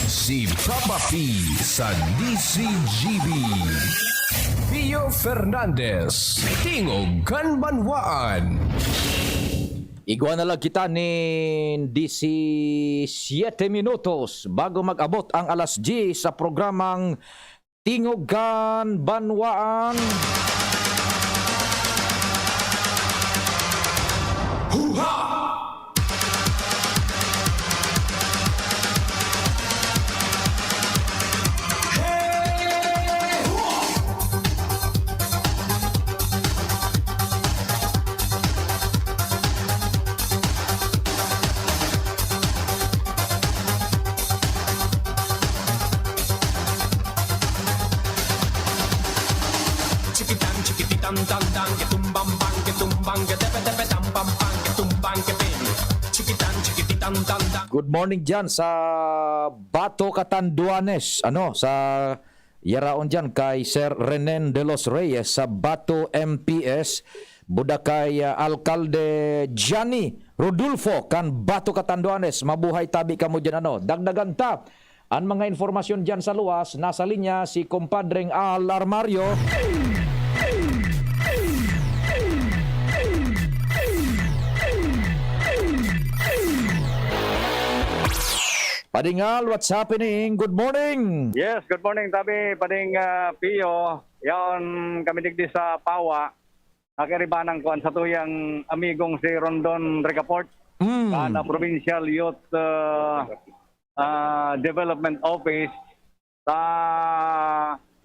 Si Papa P sa D C G B. Pio Fernandez, Tingog kan Banwaan. Igwa na lang kita nin disisyete minutos bago mag-abot ang alas dyes sa programang Tingog kan Banwaan. Chikitan, chikipitan, tan, tan, ke tumbang, bang, ke tumbang, ke tepe, tepe, tam, pam, pam, ke tumbang, ke pin. Chikitan, chikipitan, tan, tan. Good morning dyan sa Bato, Catanduanes. Ano, sa yaraon dyan kay Sir Renen de los Reyes sa Bato M P S. Buda kay, ah, Alkalde Johnny Rodulfo kan Bato, Catanduanes. Mabuhay tabi kamo dyan, ano. Dagdagan ta an mga impormasyon diyan sa luwas, nasa linya si Kumpadreng Al Armario. Pading Al, what's happening? Good morning! Yes, good morning, tabi, Pading, ah, Pio. Yaon kami digdi sa Pawa. Nakiribanan ko an satuyang amigong si Rondon Ricaport, Mm. kan, ah, Provincial Youth, ah, ah, Development Office. Sa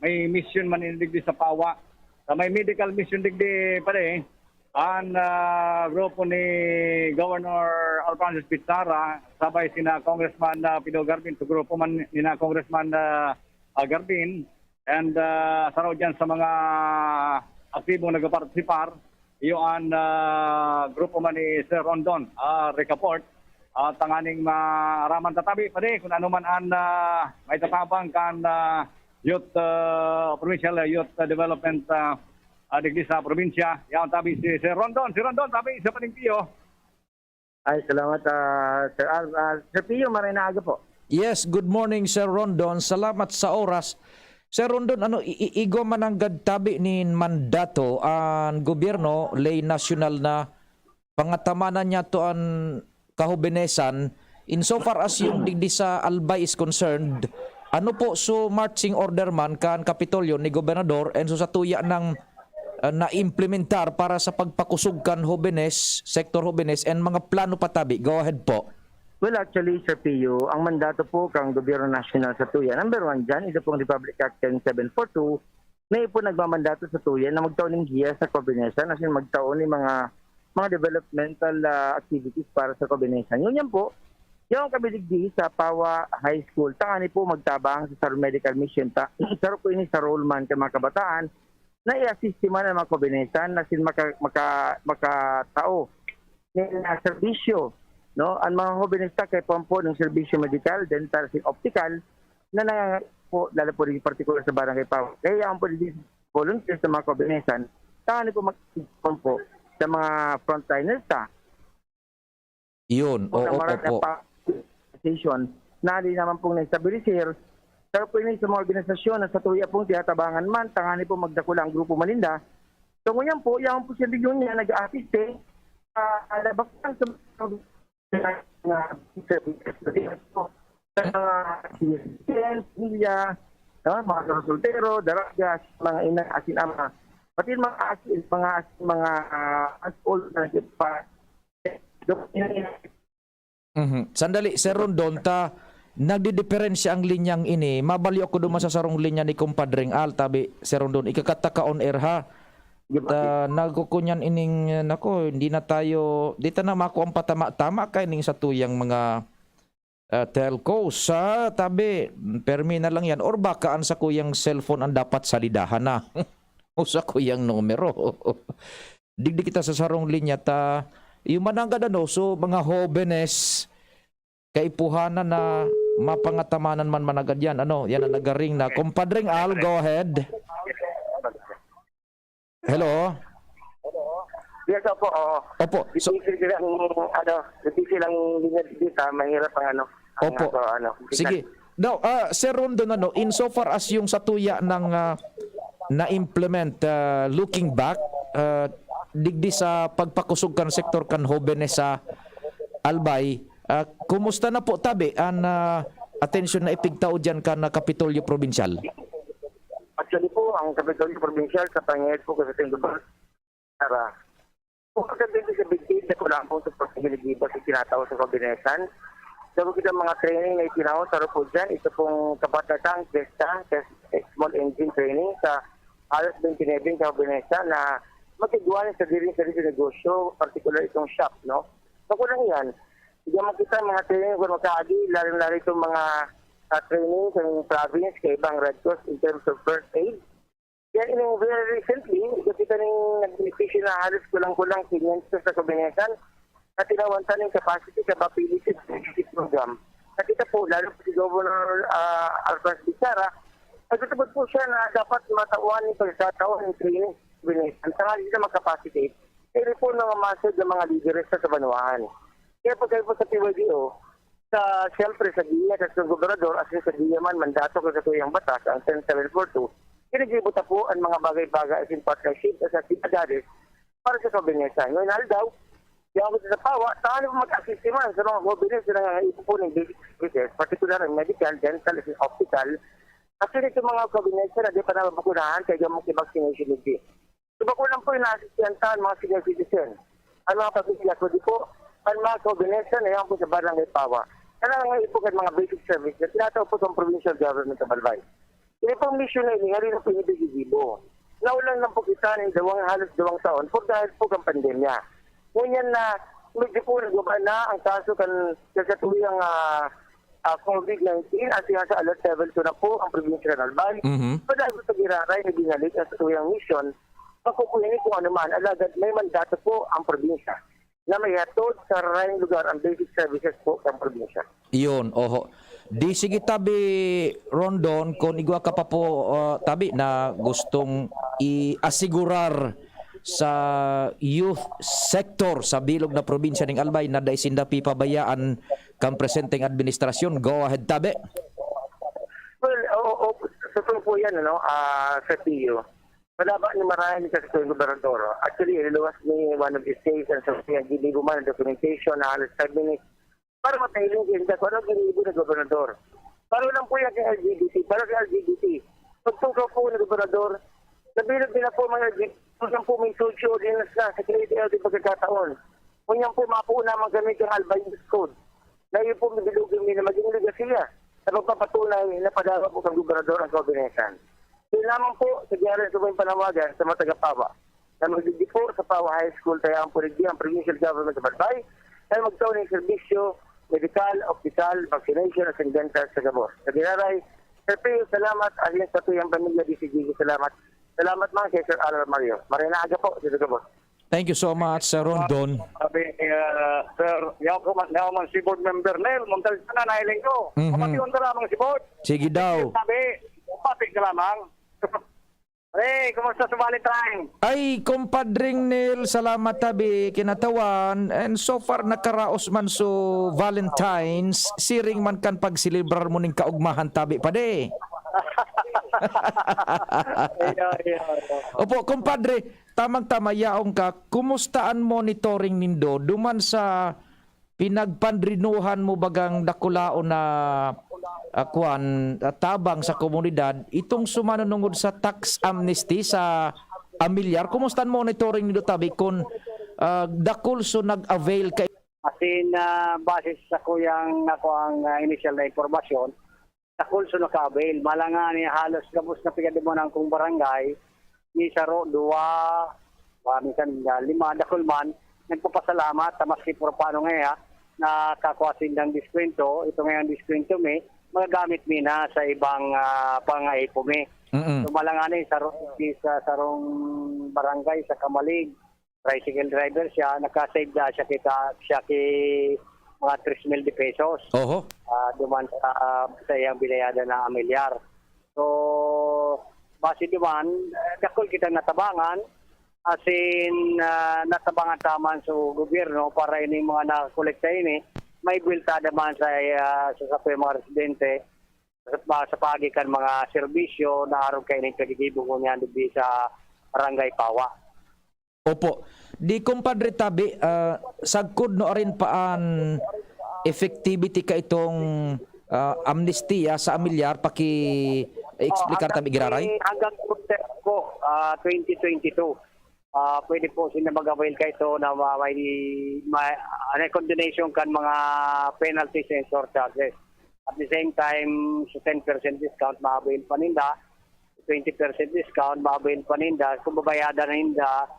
may mission man ini digdi sa Pawa. Sa may medical mission digdi, pare, an, ah, grupo ni Governor Alfrancis Pizarra, sabay sina Congressman, ah, Pido Garbin, sa grupo man ni na Congressman, ah, ah, Garbin, and, ah, saro diyan sa mga aktibong nagpartisipar, iyo an, ah, grupo man ni Sir Rondon, ah, Ricaport, ah, tanganing maaraman tatabi, pare, kung ano man an, ah, maitatabang kan, ah, youth, ah, provincial, ah, youth, ah, development, ah, ah, digdi sa probinsya. Yaon tabi si Sir Rondon. Si Rondon, tabi sa paningkiyo. Ay, salamat, ah, Sir Al. Ah, Sir Pio, maray na aga po. Yes, good morning, Sir Rondon. Salamat sa oras. Sir Rondon, ano, i-, i-, igwa man nanggad tabi nin mandato an gobyerno, ley nasyonal na pangatamanan niya to an kahobenesan. In so far as yung digdi sa Albay is concerned, ano po, so marching order man kan Kapitolyo ni Gobernador and so sa tuya ng ah, naimplementar para sa pagpakusog kan hobenes, sektor hobenes, and mga plano pa tabi? Go ahead po. Well, actually, Sir Pio, ang mandato po kang Gobyerno Nasyonal sa tuya, number one dyan, ito pong Republic Act ten seven four two, na ipo nagmamandato sa tuya na magtao ning giya sa kahobenesan, as in magtao ni mga, mga developmental, ah, activities para sa kahobenesan. Ngunyan po, yaon kami digdi sa Pawa High School, tangani po magtabang sa sarong medical mission ta. Saro po ini sa role man kan mga kabataan, na i-assist man ang mga kahobenesan na sin maka-, maka-, makatao nin serbisyo, no? Ang mga hobenes ta kaipuhan po ng serbisyo medikal, dental, sin optical, na nangangaipo, lalo po rin partikular sa Barangay Pawa. Kaya yaon po din volunteers sa mga kahobenesan, tangani po mag-, po sa mga frontliners ta. Yun, po na oo, maral na opo. Pa-, station, na di naman pong na-establisir. Pero po ini sa mga organisasyon na sa tuya pong tinatabangan man, tangani po magdakula ang grupo maninda. So, ngunyan po, yan po siya, yun niya, nag-a-assist, eh, ah, labak lang sa mga, mga, sa mga, no, mga soltero, daraga, mga ina, asin ama. Pati yung mga asin, mga asin, mga, ah, as old na pa, Mhm. Sandali, Sir Rondon, ta nagdidiperensya ang linyang ini. Mabaliw ako duman sa sarong linya ni Kumpadreng Al, tabi, Sir Rondon, ikakat ta ka on air, ha? Sige po, Ta sige. Nagkukunyan ining, nako, hindi na tayo, di ta na makuha ang patama-tama kay ning sa tuyang mga, ah, telco. Sa tabi, permi na lang yan. Or baka ang sa kuyang cellphone ang dapat salidahan na. O sa kuyang numero. Digdi kita sa sarong linya ta, yung mananggad ano, so mga hobenes, kaipuhanan na mapangatamanan man managad yan. Ano, yan ang nagaring na. Kumpadreng Al, go ahead. Hello? Yes, opo, oo. Opo. So, difícil silang, ano, difícil ang linya dito, mahirap ang, ano, ang, opo. Ano, ano, sige. Now, ah, Sir Rondon, ano, insofar as yung sa tuya ng, ah, na-implement, ah, looking back, ah, digdi sa pagpakusog kan sektor kan hobenes sa Albay, ah, kumusta na po tabi an, ah, atensyon na ipigtao diyan kan, ah, Kapitolyo Probinsyal? Ang Kapitolyo Probinsyal sa pangayad po kasi sa Tara. Kung sa twenty seventeen, na kulang po sa pagkakiligiba sa tinatao sa Kabinesan. Sabi kita mga training na itinao, saro po dyan, ito pong kabatatan, Fiesta, test, small engine training sa halos twenty-nine sa Kabinesan na magkagawa ng sarili-sarili sa negosyo, particular itong shop, no? So, kulang yan. Hindi naman kita mga training kung magkaagi, lalo-lalo itong mga ah, training sa province, kaibang Red Cross in terms of first aid. Yan, yung very recently, ito kita ning nagbenepisyo na halos kulang-kulang quinientos sa Kabinesan na tinawan ta ning capacity sa Bapility Program. Nakita po, lalo po si Governor ah, Alfred Bichara, nagtutubod po siya na dapat matawan yung pagkakataon ng training sa Kabinesan. Tangali na mag-capacitate. Pero po mga masod ng mga lideres sa kabanwaan. Kaya pag kayo po sa P Y D O, sa, siyempre, sa giya sa gobernador, as in sa giya man, mandato ko sa tuyang batas, ang ten seven four two, kinagibo ta po ang mga bagay-bagay as in partnership sa aktibidades para sa kabinesan. Ngayon, aldaw, di ako sa pawa, saan po mag-assist man sa mga jóvenes na nangangaipon po ng basic services, particular ang medical, dental, as in hospital, kasi nito mga kabinesan na di pa nababakunahan, kaya gamot yung vaccination hindi. Sa bako lang po yung naasisyan ta ang mga senior citizen. Ang mga pamilya ko, di po, ang mga kabinesan na yan po sa Barangay Pawa. Kailangan nga ipugan mga basic service na tinatao po sa provincial government of Albay. Ini pong mission na ini, harina po ini gigibo. Naulan lang po kita ng dawang, halos dawang taon, por dahil po kan pandemya. Ngunyan na, medyo po nagbaba na ang kaso kan, sa satuyang ah, ah, COVID nineteen, at siya sa alert level two na po ang probinsya ng Albay. Mhm. Padahil sa giraray na binalik ang satuyang mission, makukuha niyo kung ano man, alagad may mandato po ang probinsya na may hatod sa rarayang lugar ang basic services po ng probinsya. Iyon, oho. Di sige tabi, Rondon, kung igwa ka pa po, ah, tabi na gustong i-asigurar sa youth sector sa bilog na probinsya ning Albay na dai sinda pipabayaan kan presenteng administrasyon. Go ahead, tabi. Well, oo, oo, totoo po yan, ano, ah, sa P U. Wala ba ni marahin ni Kasutoy Gobernador? Actually, ililuwas ni one of the states ang sa G B man documentation na halos five minutes para matahiling siya kung ano ginibo ng gobernador. Para lang po yan sa L G B T, para sa L G B T. Pagtukaw po ng gobernador, nabilog din na po mga L G B T, kung yan po may social ordinance na sa K T L D pagkakataon. Kung yan po, mapuo naman kami kang Albay Code. Na yun po, bibilugin mi na maging legasiya na pagpapatunay na padala po kang gobernador ang kabinesan. Yun lamang po, sa diyarin sa mga panawagan sa mga taga-Pawa na magdidi po sa Pawa High School, kaya ang purigdi ang provincial government sa Balbay, ay magtaon ng serbisyo, medical, hospital, vaccination at dental sa gabos. Sa Ginaray, Sir Pio, salamat. Ayon sa tuyang pamilya, D C G, salamat. Salamat man kay Sir Alan Mario. Marina aga po, dito gabos. Thank you so much, Sir Rondon. Sabi ni, ah, Sir, yaw ko man, yaw man si Board Member Nel Montalcana, nahiling ko. Mhm. Pamatiwan ka lamang si Board. Sige daw. Sabi, pati ka lamang. Pre, kumusta sa Valentine? Ay, kumpadring Nel, salamat tabi, kinatawan. And so far, nakaraos man so Valentine's, siring man kan pagselebrar mo ning kaugmahan tabi, padi. Iyo, iyo, iyo. Opo, kumpadre, tamang-tama, yaon ka. Kumusta an monitoring nindo duman sa pinagpandrinuhan mo bagang dakulaon na, ah, kwan, ah, tabang sa komunidad, itong sumanunungod sa tax amnesty sa Amilyar? Kumusta an monitoring nindo, tabi, kun, ah, dakul so nag-avail ka? As in, ah, base sa kuyang nakuang, ah, initial na impormasyon, dakul so naka-avail. Malangan ni halos gabos na pigadumanan kong barangay, ni saro, duwa, ah, minsan, ah, lima, dakul man, nagpapasalamat sa maski por paano nga, ah, nakakua sindang diskwento. Ito ngayang diskwento mi, magagamit mi na sa ibang, ah, pangaipo mi. Mm. So, malangan ni saro, sa sarong barangay sa Kamalig, tricycle driver siya, naka-save na siya kita, siya ki mga tres mil de pesos. Oho. Ah, duman sa, ah, sa iyang binayada na amilyar. So, base duman, eh, dakul kitang natabangan, as in, ah, natabangan ta man sa gobyerno para ining mga nakakolekta ini, may buwelta naman sa, ah, sa, sa mga residente, sa, sa paagi kan mga serbisyo na arog kaining paggigibo ngunyan digdi sa Barangay Pawa. Opo. Di, Kumpadre Tabi, ah, sagkod no arin pa an effectivity ka itong, ah, amnestiya sa amilyar, paki-explicar tabi, Giraray? Hanggang, hanggang, po, ah, twenty twenty-two. Ah, pwede po sila mag-avail kaito na ma-, may, may, ano, combination kan mga penalties and surcharges. At the same time, sa ten percent discount, ma-avail pa ninda. Twenty percent discount, ma-avail pa ninda. Kung babayadan ninda,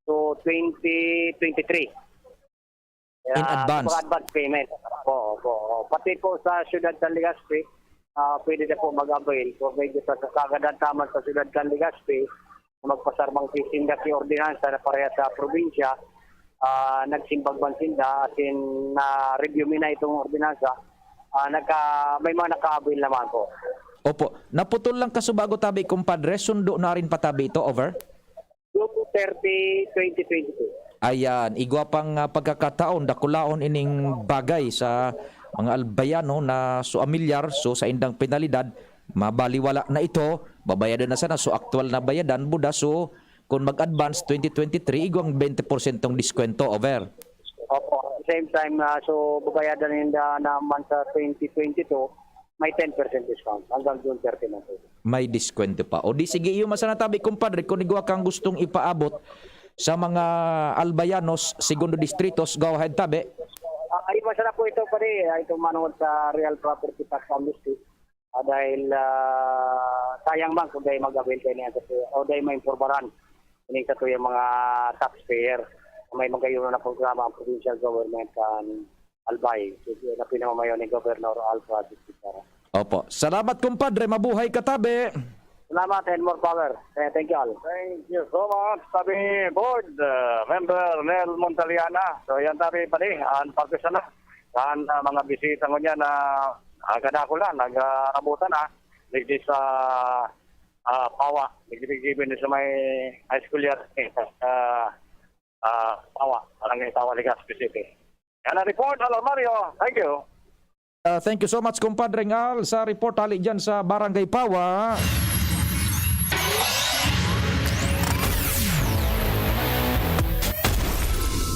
so twenty twenty-three. In advance. Mga advance payment. Opo, opo. Pati po sa Siyudad ng Legazpi, ah, pwede na po mag-avail. Kung medyo sa kagad taman sa Siyudad ng Legazpi, magpasarmang sinda ki ordinansa na pareha sa probinsya, ah, nagsimbag man sinda, as in, na-review mi na itong ordinansa, ah, nagka, may mga naka-avail naman po. Opo. Naputol lang kasubago tabi, kumpadre. Sundo na rin patabi ito. Over? June thirty, twenty twenty-two. Ayan, igwa pang ah, pagkakataon, dakulaon ining bagay sa mga Albayano na so amilyar, so sa indang penalidad, mabaliwala na ito, babayadan na sana, so aktual na bayadan, buda, so kung mag-advance twenty twenty-three, igwang twenty porsyentong diskwento, over. Opo. Same time na, so babayadan ninda naman sa twenty twenty-two, may ten percent discount hanggang June thirty na po. May diskwento pa. O di sige, iyo masana tabi, kumpadre, kung igwa kang gustong ipaabot sa mga Albayanos, Segundo Distritos, go ahead tabi. Ah, ay, masarap po ito, pare. Ah, ito manungod sa Real Property Tax Amnesty. Ah, dahil ah, sayang man kung dahil mag-avail kayo niyan sa, o dahil maimpormaran. Ining sa tuyang mga taxpayer. May magayon na programa ang provincial government kan Albay. So, na pinamamayo ni Governor Alfred Sara. Opo. Salamat, kumpadre. Mabuhay ka tabi. Salamat and more power. Eh, thank you all. Thank you so much, sabi ni Board uh, Member Nel Montaliana. So yan, sabi pare, ang pagkasana kan uh, mga bisita ngunyan na uh, kadakula, nag-aabutan na digdi sa uh, Pawa, digdi sa may high school yan, eh, sa uh, Pawa, Barangay Pawa, Legazpi City. Yan ang report, Alarmario. Thank you. Uh, thank you so much, kumpadre Ngal, sa report hali dyan sa Barangay Pawa.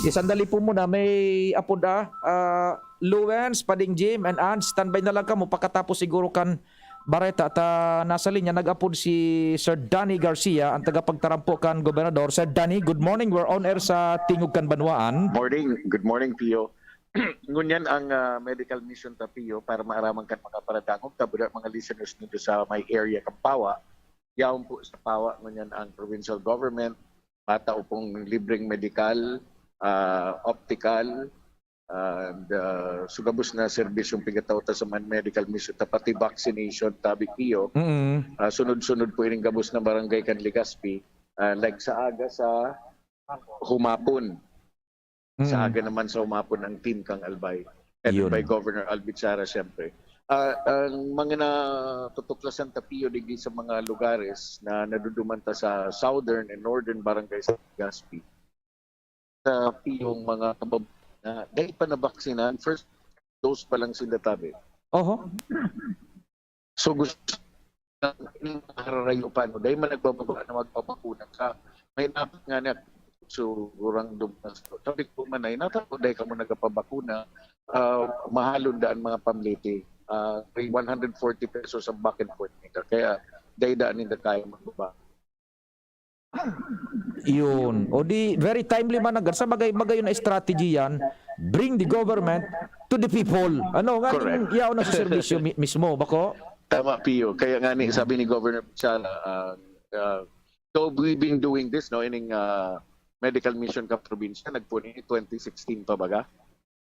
Isandali po muna, may apod ah, uh, Lawrence, Pading Jim, and Ann, standby na lang kamo pakatapos siguro kan bareta ta nasa linya, nag-apod si Sir Danny Garcia, ang tagapagtarampo kan gobernador. Sir Danny, good morning. We're on air sa Tingog kan Banwaan. Morning. Good morning, Pio. Ngunyan ang uh, medical mission ta, Pio, para maaraman kan mga paradangog, tabuda mga listeners nindo sa may area kan Pawa. Yaon po sa Pawa ngunyan ang provincial government, matao pong libreng medical, uh, optical, and uh, sugabos na serbisyong pigatao ta sa man medical mission ta, pati vaccination, tabi Pio. Mm. Uh, sunod-sunod po ining gabos na barangay kan Legazpi, uh, like sa aga sa humapon. Sa aga naman sa humapon ang team kang Albay, headed by Governor Alvin Sara, siyempre. Uh, ang mga natutuklasan ta Pio digdi sa mga lugares na naduduman ta sa southern and northern barangay sa Legazpi, sa Piong mga kababayan na dahil pa nabaksinan, first dose pa lang sila tabi. Oho. So gusto na hararayo pa, no? Dahil man nagbababa na magpabakuna ka, may dapat nga na so gurang dumas. Sabi ko man ay natako dahil kamo nagpabakuna, uh, mahalon daan mga pamliti. Uh, one hundred forty pesos ang back and forth nito. Kaya dahil daan nila kaya magbaba. Yun. O di, very timely man ang sa bagay, bagay na strategy yan. Bring the government to the people. Ano nga, Correct. Yaon na sa serbisyo mi- mismo, bako? Tama, Pio. Kaya nga ni, sabi ni Governor Pichara, uh, uh, though we've been doing this, no, ining uh, medical mission ka probinsya, nagpuni twenty sixteen pa baga.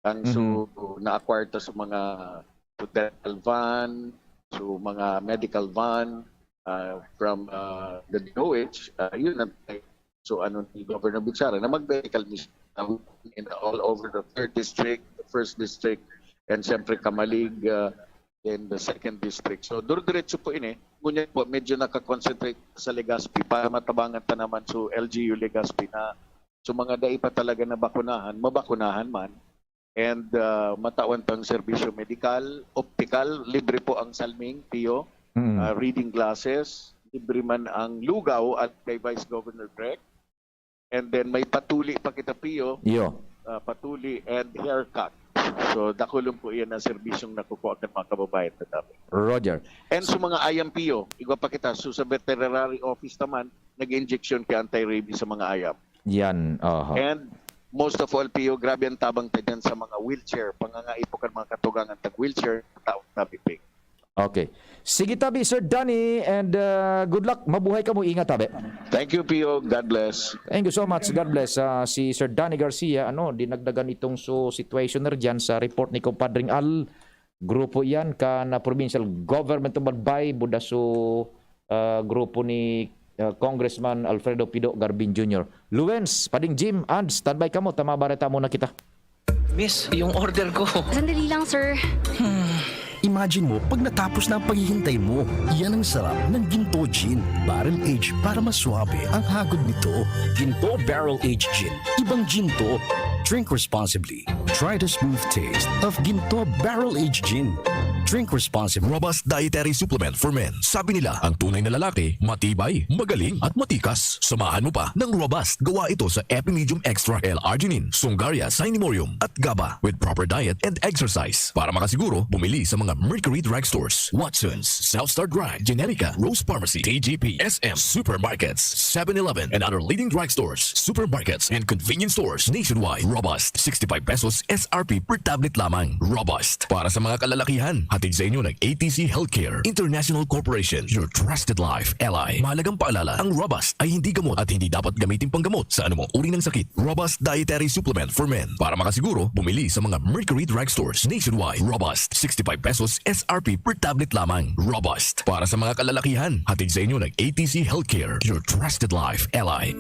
Ang so, na-acquire ta sa mga dental van, so mga medical van uh, from uh, the D O H, uh, yun ang so ano ni Governor Bichara na mag-medical mission in all over the third district, the first district, and siyempre Camalig uh, in the second district. So dire-diretso po ini. Ngunyan po, medyo nakakonsentrate sa Legazpi para matabangan ta naman so L G U Legazpi na so mga dai pa talaga nabakunahan, mabakunahan man. And uh, matawan pang serbisyo medikal, optical, libre po ang salming, Pio, Mm. uh, reading glasses, libre man ang lugaw at kay Vice Governor Greg. And then may patuli pa kita, Pio. Yo. Uh, patuli and haircut. So, dakulon po iyan ang serbisyong nakukuha ng mga kababayan na dapat. Roger. And sa mga ayam, Pio, igwa pa kita, so sa veterinary office naman, nag-injection ki anti-rabies sa mga ayam. Yan, aha. And most of all, Pio, grabe ang tabang ta dyan sa mga wheelchair. Pangangaipo kan mga katugangan tag wheelchair, taong tabiping. Okay. Sige tabi, Sir Danny, and uh, good luck. Mabuhay ka mo, ingat tabi. Thank you, Pio. God bless. Thank you so much. God bless. Ah, si Sir Danny Garcia, ano, dinagdagan itong so situation na dyan sa report ni Compadring Al. Grupo yan kan ah, Provincial Government of Albay, buda so ah, grupo ni ah, Congressman Alfredo Pido Garbin Junior. Luens, Pading Jim, and standby kamo, tama bareta muna kita. Miss, yung order ko. Sandali lang, sir. Imagine mo pag natapos na ang paghihintay mo. Yan ang sarap ng Ginto Gin. Barrel aged para mas suabe ang hagod nito. Ginto Barrel Aged Gin. Ibang Ginto. Drink responsibly. Try the smooth taste of Ginto Barrel Aged Gin. Drink responsibly. Robust Dietary Supplement for Men. Sabi nila, ang tunay na lalaki, matibay, magaling, at matikas. Samahan mo pa ng Robust. Gawa ito sa Epimedium Extra, L-arginine, Sungaria, Cinemorium, at GABA. With proper diet and exercise. Para makasiguro, bumili sa mga Mercury Drugstores, Watson's, South Star Drug, Generica, Rose Pharmacy, T G P, S M, supermarkets, seven eleven, and other leading drugstores, supermarkets, and convenience stores nationwide. Robust, sixty-five pesos S R P per tablet lamang. Robust, para sa mga kalalakihan. Hatid sa inyo ng A T C Healthcare International Corporation, your trusted life ally. Mahalagang paalala, ang Robust ay hindi gamot at hindi dapat gamitin panggamot sa anumang uri ng sakit. Robust Dietary Supplement for Men. Para makasiguro, bumili sa mga Mercury Drugstores nationwide. Robust, sixty-five pesos S R P per tablet lamang. Robust, para sa mga kalalakihan. Hatid sa inyo ng A T C Healthcare, your trusted life ally.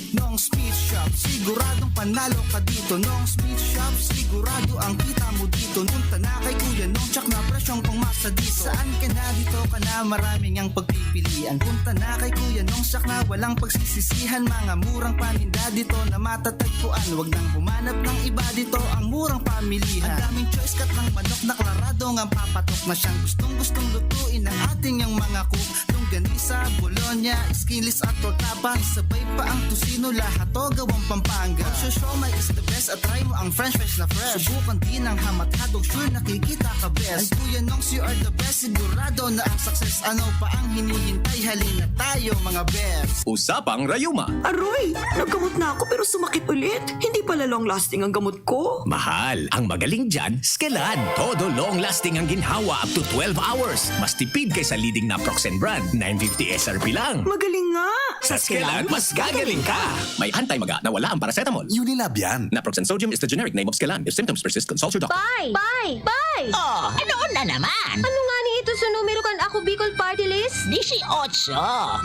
Nong's Meat Shop, siguradong panalo ka dito. Nong's Meat Shop, sigurado ang kita mo dito. Punta na kay Kuya Nong, tsak na presyong pangmasa dito. Saan ka na, dito ka na, maraming ang pagpipilian. Punta na kay Kuya Nong, tsak na walang pagsisisihan. Mga murang paninda dito na matatagpuan. Wag nang humanap ng iba, dito ang murang pamilihan. Ang daming choice cut ng manok na klaradong ang papatok na siyang gustong-gustong lutuin ng ating yang mga cook. Longganisa, bologna, skinless at torta pa. Sabay pa ang tocino, lahat to gawang Pampanga. Ang siomai is the best at try mo ang french fries na fresh. Subukan din ang hamat hotdog, sure nakikita ka best. Ay Kuya Nongs, you are the best, sigurado na ang success. Ano pa ang hinihintay? Halina tayo mga best. Usapang Rayuma. Aroy! Naggamot na ako pero sumakit ulit. Hindi pala long-lasting ang gamot ko. Mahal, ang magaling dyan, Skelan. Todo long-lasting ang ginhawa up to twelve hours. Mas tipid kaysa leading Naproxen brand, nine fifty S R P lang. Magaling nga! Sa Skelan, mas gagaling ka! May anti-maga na wala ang paracetamol. Unilab yan. Naproxen sodium is the generic name of Skelan. If symptoms persist, consult your doctor. Bye! Bye! Bye! Oh, ano na naman? Ano nga ni ito sa numero kan Ako Bicol Party List? Disiotso.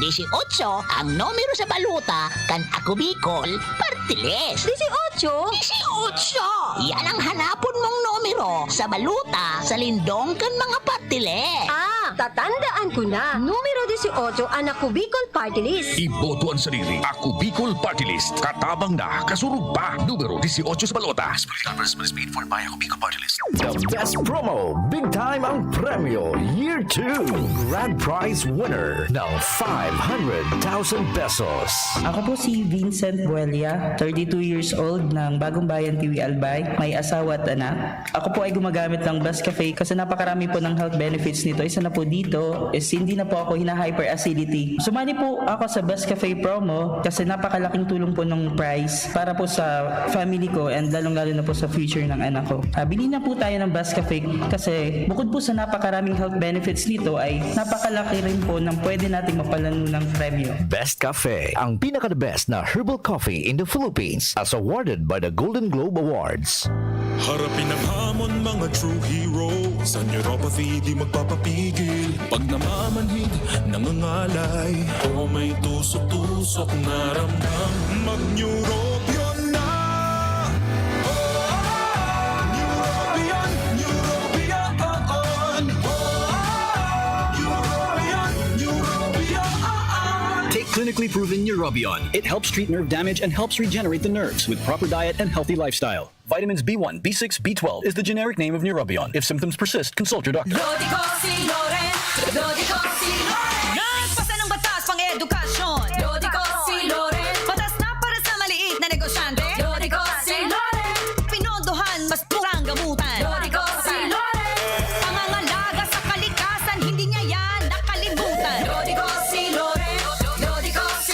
Disiotso ang numero sa baluta kan Ako Bicol Party List. Disiotso? Disiotso! Yan ang hanapon mong numero sa baluta sa lindong kan mga party list. Ah, tatandaan ko na. Numero disiotso an Ako Bicol Party List. Iboto an sadiri. Ako Bicol Party List. Katabang na, kasurog pa. Numero disiotso sa balota. Special purpose must be informed by Ako Bicol Party List. The best promo, big time ang premyo, year two. Grand prize winner ng five hundred thousand pesos. Ako po si Vincent Buelia, thirty-two years old ng Bagong Bayan, Tiwi, Albay. May asawa at anak. Ako po ay gumagamit ng Best Cafe kasi napakarami po ng health benefits nito. Isa na po dito is hindi na po ako hina-hyperacidity. Sumali po ako sa Best Cafe promo kasi napakalaking tulong po ng price para po sa family ko and lalong-lalo na po sa future ng anak ko. Ah, bili na po tayo ng Best Cafe kasi bukod po sa napakaraming health benefits nito ay napakalaki rin po ng pwede nating mapalano ng premyo. Best Cafe, ang pinaka-the best na herbal coffee in the Philippines, as awarded by the Golden Globe Awards. Harapin ang hamon, mga true hero. Sa neuropathy, di magpapapigil. Pag namamanhid, nangangalay, o may tusok-tusok na ramdam, mag-Neurobion na! Oh, Neurobion, Neurobion, oh, oh. Neurobion, Neurobion. Take clinically proven Neurobion. It helps treat nerve damage and helps regenerate the nerves with proper diet and healthy lifestyle. Vitamins B one, B six, B twelve is the generic name of Neurobion. If symptoms persist, consult your doctor. Dodico si Loren, Dodico si Loren. Nagpasa ng batas pang edukasyon. Dodico si Loren. Batas na para sa maliit na negosyante. Dodico si Loren. Pinondohan, mas murang gamutan. Dodico si Loren. Pangangalaga sa kalikasan, hindi niya yan nakalimutan. Dodico si Loren. Dodico si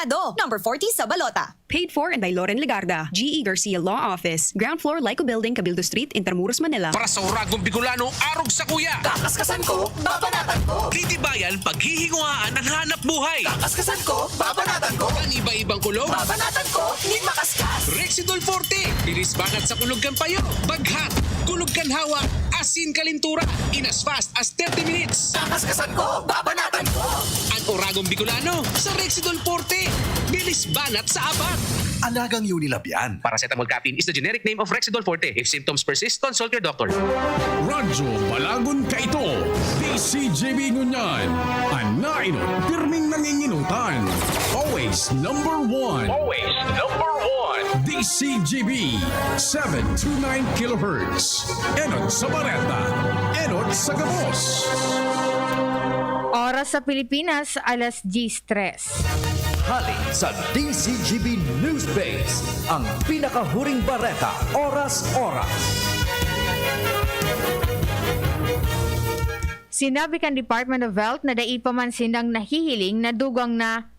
Do, number forty sa balota. Paid for and by Loren Legarda, G E Garcia Law Office, ground floor, Lyco Building, Cabildo Street, Intramuros, Manila. Para sa Uragong Bicolano, arog sa kuya. Kakaskasan ko, babanatan ko. Titibayan, paghihinguhaan ang hanap buhay. Kakaskasan ko, babanatan ko. Ang iba-ibang kulog. Babanatan ko, nin makaskas. Rexidol Forte, bilis banat sa kulog kan payo. Baghat, kulog kan hawak, asin kalintura. In as fast as thirty minutes. Kakaskasan ko, babanatan ko. Ang Uragong Bicolano, sa Rexidol Forte. Bilis banat sa apat. Alagang Unilab yan. Paracetamol caffeine is the generic name of Rexidol Forte. If symptoms persist, consult your doctor. Radyo Balagon kaito, D C G B ngunyan. An nainot, pirming nanginginutan. Always number one. Always number one. D C G B, seven two nine kilohertz. Enot sa bareta, enot sa gabos. Oras sa Pilipinas, alas diyes tres. Hali sa D C G B News Base, ang pinakahuring bareta, oras-oras. Sinabi kan Department of Health na dai pa man sindang nahihiling na dugang na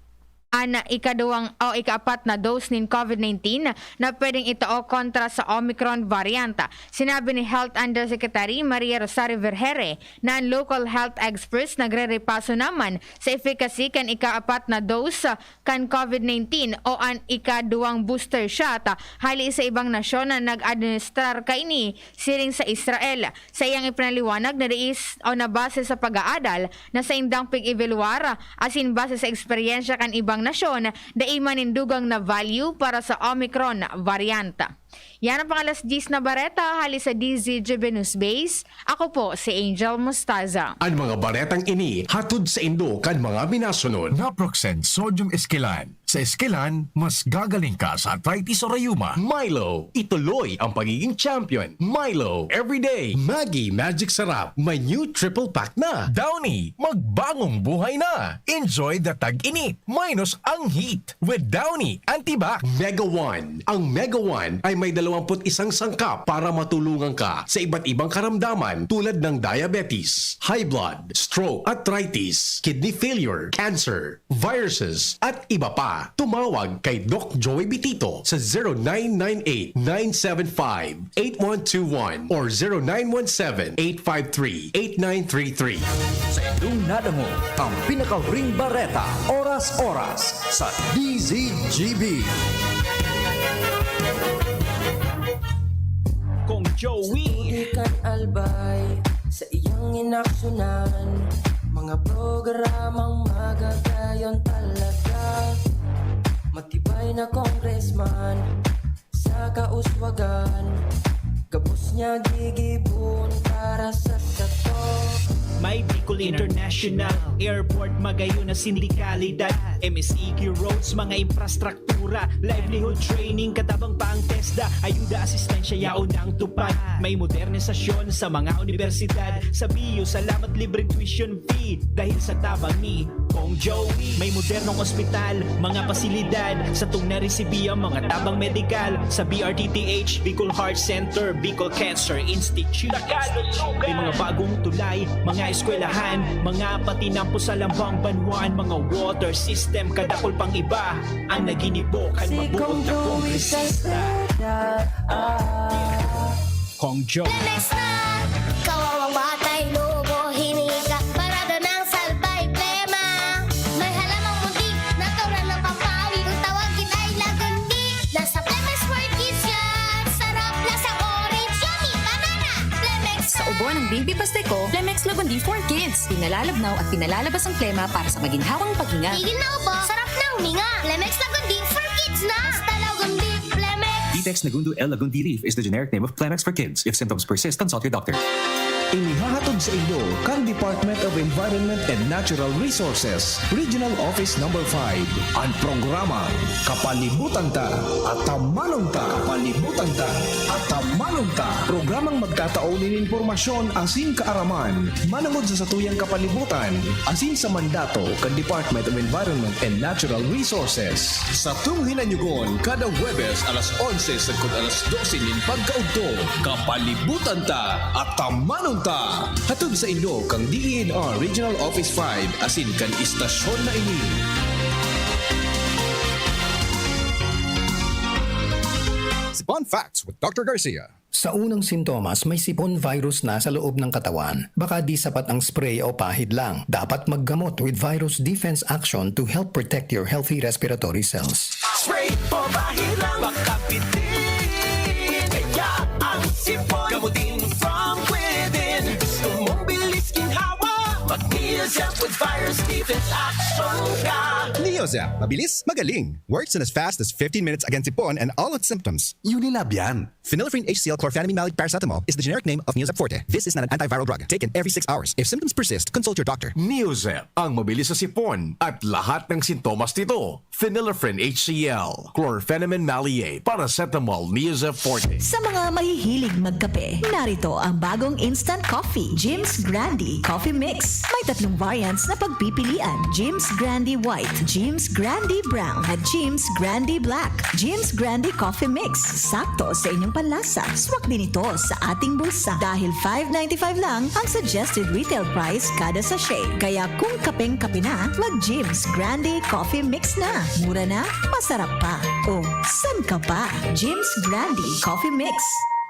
an ikaduwang o ikaapat na dose nin COVID nineteen na pwedeng itao kontra sa Omicron variant. Sinabi ni Health Undersecretary Maria Rosario Vergeire na an local health experts nagrerepaso naman sa efficacy kan ikaapat na dose kan COVID nineteen o an ikaduwang booster shot, hali sa ibang nasyon na nag-administrar kaini, siring sa Israel. Sa iyang ipinaliwanag na dai s-, o na base sa pag-aadal na saindang pig-ebaluar, asin base sa eksperyensya kan ibang nasyon, dai man nin dugang na value para sa Omicron variant. Yan ang pang alas diyes na bareta, hali sa D Z G B News Base. Ako po si Angel Mostaza. An mga baretang ini hatod saindo kan mga minasunod. Naproxen Sodium Esquilan. Sa Esquilan, mas gagaling ka sa arthritis o rayuma. Milo, ituloy ang pagiging champion. Milo, everyday. Maggi Magic Sarap, may new triple pack na. Downy, magbagong buhay na. Enjoy the tag-init, minus ang heat with Downy Antibac. Mega One. Ang Mega One ay may dalawampu't isang sangkap para matulungan ka sa iba't ibang karamdaman tulad ng diabetes, high blood, stroke, arthritis, kidney failure, cancer, viruses, at iba pa. Tumawag kay Doc Joey Bitito sa zero nine nine eight, nine seven five, eight one two one or zero nine one seven, eight five three, eight nine three three. Sa indong nadangog ang pinakahuring bareta, oras-oras sa D Z G B. Kong Joey. Sa tubig kan Albay, sa iyang inaksyonan, mga programang magagayon talaga. Matibay na congressman sa kauswagan, gabos niya gigibon para sa sato. May Bicol International Airport, magayon na sindikalidad, M S E Q roads, mga infrastruktura, livelihood training, katabang pa ang TESDA, ayuda, asistensya, yaon ang tupad. May modernisasyon sa mga unibersidad, sa B U, salamat, libreng tuition fee, dahil sa tabang ni Kong Joey. May modernong ospital, mga pasilidad, satong naresibi ang mga tabang medikal sa B R T T H, Bicol Heart Center, Bicol Cancer Institute. May mga bagong tulay, mga eskwelahan, mga patinampo sa lambang banwaan, mga water system, kadakol pang iba ang naginibo kan mabuot na kongresista. Kong Joe. Lemex na! Kawawang batay, lobo, hiningi ka. Parada ng salbay, plema. May halamang munti, natural ng pampawi. Kung tawagin ay lagundi. Nasa Plemex for Kids yan. Sarap, lasang orange, yummy, banana. Plemex na! Sa ubo ng baby paste ko, Plemex Lagundi for Kids. Pinalalabnaw at pinalalabas ang plema para sa maginhawang paghinga. Tigil na ubo, sarap na huminga. Plemex Lagundi for Kids na. Basta Lagundi, Plemex. Vitex Nagundo L Lagundi leaf is the generic name of Plemex for Kids. If symptoms persist, consult your doctor. Inihahatod sa inyo kan Department of Environment and Natural Resources, Regional Office Number five, an programang Kapalibutan Ta, Atamanon Ta. Kapalibutan Ta, Atamanon Ta. Programang magtatao nin impormasyon asin kaaraman manongod sa satuyang kapalibutan asin sa mandato kan Department of Environment and Natural Resources. Satong hinanyugon kada Huwebes alas onse sagkod alas dose nin pagkaudto, Kapalibutan Ta, Atamanon Ta. Hatod saindo kan D E N R Regional Office five asin kan istasyon na ini. Fun Facts with Doctor Garcia. Sa unang sintomas, may sipon virus na sa loob ng katawan. Baka di sapat ang spray o pahid lang. Dapat maggamot with virus defense action to help protect your healthy respiratory cells. Spray o pahid lang, makapitin. Kaya ang sipon, gamutin from within. Gusto mong bilis ginhawa, mag-Neozep with virus defense action ka. Neozep, mabilis, magaling. Works in as fast as fifteen minutes against sipon and all its symptoms. Unilab yan. Phenylephrine H C L chlorphenamine maleate paracetamol is the generic name of Neozep Forte. This is not an antiviral drug. Taken every six hours. If symptoms persist, consult your doctor. Neozep, ang mabilis sa sipon at lahat ng sintomas nito. Phenylephrine H C L, chlorphenamine maleate, paracetamol, Neozep Forte. Sa mga mahihilig magkape, narito ang bagong instant coffee, Jim's Grande Coffee Mix. May tatlong variants na pagpipilian, Jim's Grande White, Jim's Grande Brown, at Jim's Grande Black. Jim's Grande Coffee Mix, sakto sa inyong panlasa. Swak din ito sa ating bulsa dahil five ninety-five lang ang suggested retail price kada sachet. Kaya kung kapeng-kape na, mag Jim's Grande Coffee Mix na. Mura na, masarap pa. O, san ka pa? Jim's Grande Coffee Mix.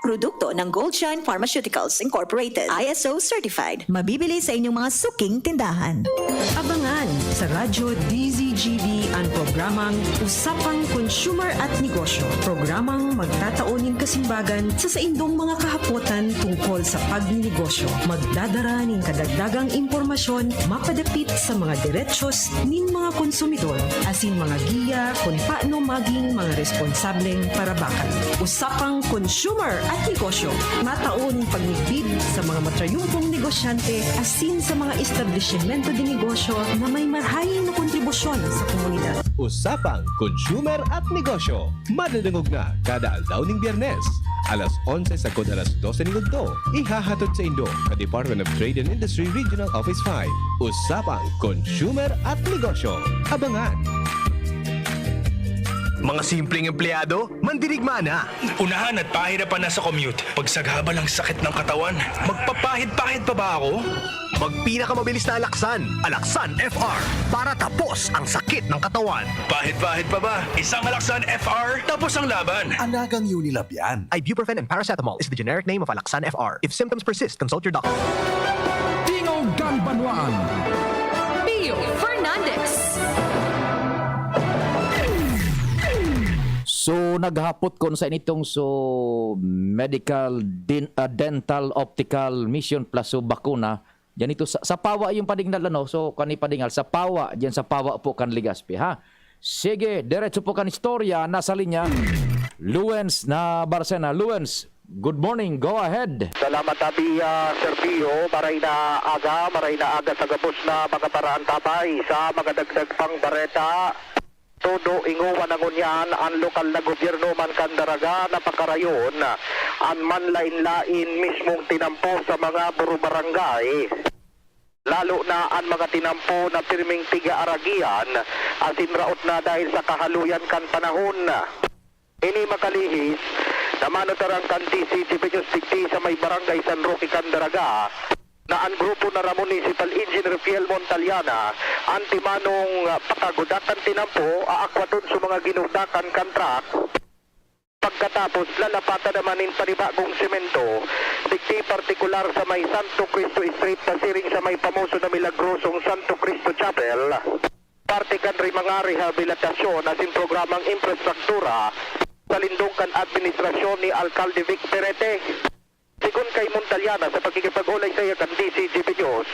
Produkto ng Goldshine Pharmaceuticals Incorporated, I S O certified. Mabibili sa inyong mga suking tindahan. Abangan sa Radyo D Z G B ang programang Usapang Consumer at Negosyo. Programang magtatao nin kasimbagan sa saindong mga kahapotan tungkol sa pagninegosyo. Magdadara nin kadagdagang impormasyon mapadapit sa mga derechos nin mga konsumidor asin mga giya kun paano maging mga responsableng parabakal. Usapang Consumer at Negosyo, matao nin pagmidbid sa mga matrayumpong negosyante asin sa mga establisimento de negosyo na may marahay na kontribusyon sa komunidad. Usapang Consumer at Negosyo, madadangog na kada aldaw ning Biyernes, alas onse sagkod alas dose nin udto. Ihahatod saindo sa Department of Trade and Industry Regional Office five. Usapang Consumer at Negosyo. Abangan! Mga simpleng empleyado, mandirigma na. Unahan at pahirapan na sa commute. Pagsagabal ang sakit ng katawan. Magpapahid-pahid pa ba ako? Magpinakamabilis na alaksan, Alaksan F R, para tapos ang sakit ng katawan. Pahid-pahid pa ba? Isang Alaksan F R, tapos ang laban. Anagang Unilab yan. Ibuprofen and paracetamol is the generic name of Alaksan F R. If symptoms persist, consult your doctor. Tingog kan Banwaan. Pio Fernandez. So, naghapot kon sa initong so medical, din, ah, dental, optical, mission plus so bakuna. Diyan ito sa, sa Pawa yung padingal, ano? So, kani padingal, sa Pawa, diyan sa Pawa po kan Legazpi, ha? Sige, diretso po kan istorya, nasa linya, Luens na Barcena. Luens, good morning, go ahead. Salamat, Abi, ah, Sir Pio. Maray na aga, maray na aga sa gabos na mga paraantabay sa mga dagdag pang bareta. Todo ingowa na ngunyan an lokal na gobyerno man kan Daraga na pakarayon an manlaen-laen mismong tinampo sa mga burubarangay, lalo na an mga tinampo na pirming tiga-aragian asin raot na dahil sa kahaluyan kan panahon. Ini makalihis na manutarang kan D C G P News digdi sa may Barangay San Roque kan Daraga, na an grupo na Ramon Municipal Engineer Fiel Montaliana an timanong pakagudakan tinampo aakwaton sa mga ginudakan kan truck. Pagkatapos, lalapatan naman nin panibagong semento, digdi partikular sa may Santo Cristo Street pasiring sa may pamoso na milagrosong Santo Cristo Chapel, parte kan ri mga rehabilitasyon asin programang infrastruktura sa lindong kan administrasyon ni Alkalde Vic Perete. Segun kay Montaliana sa pakikipag-olay saiya kan D C G P News,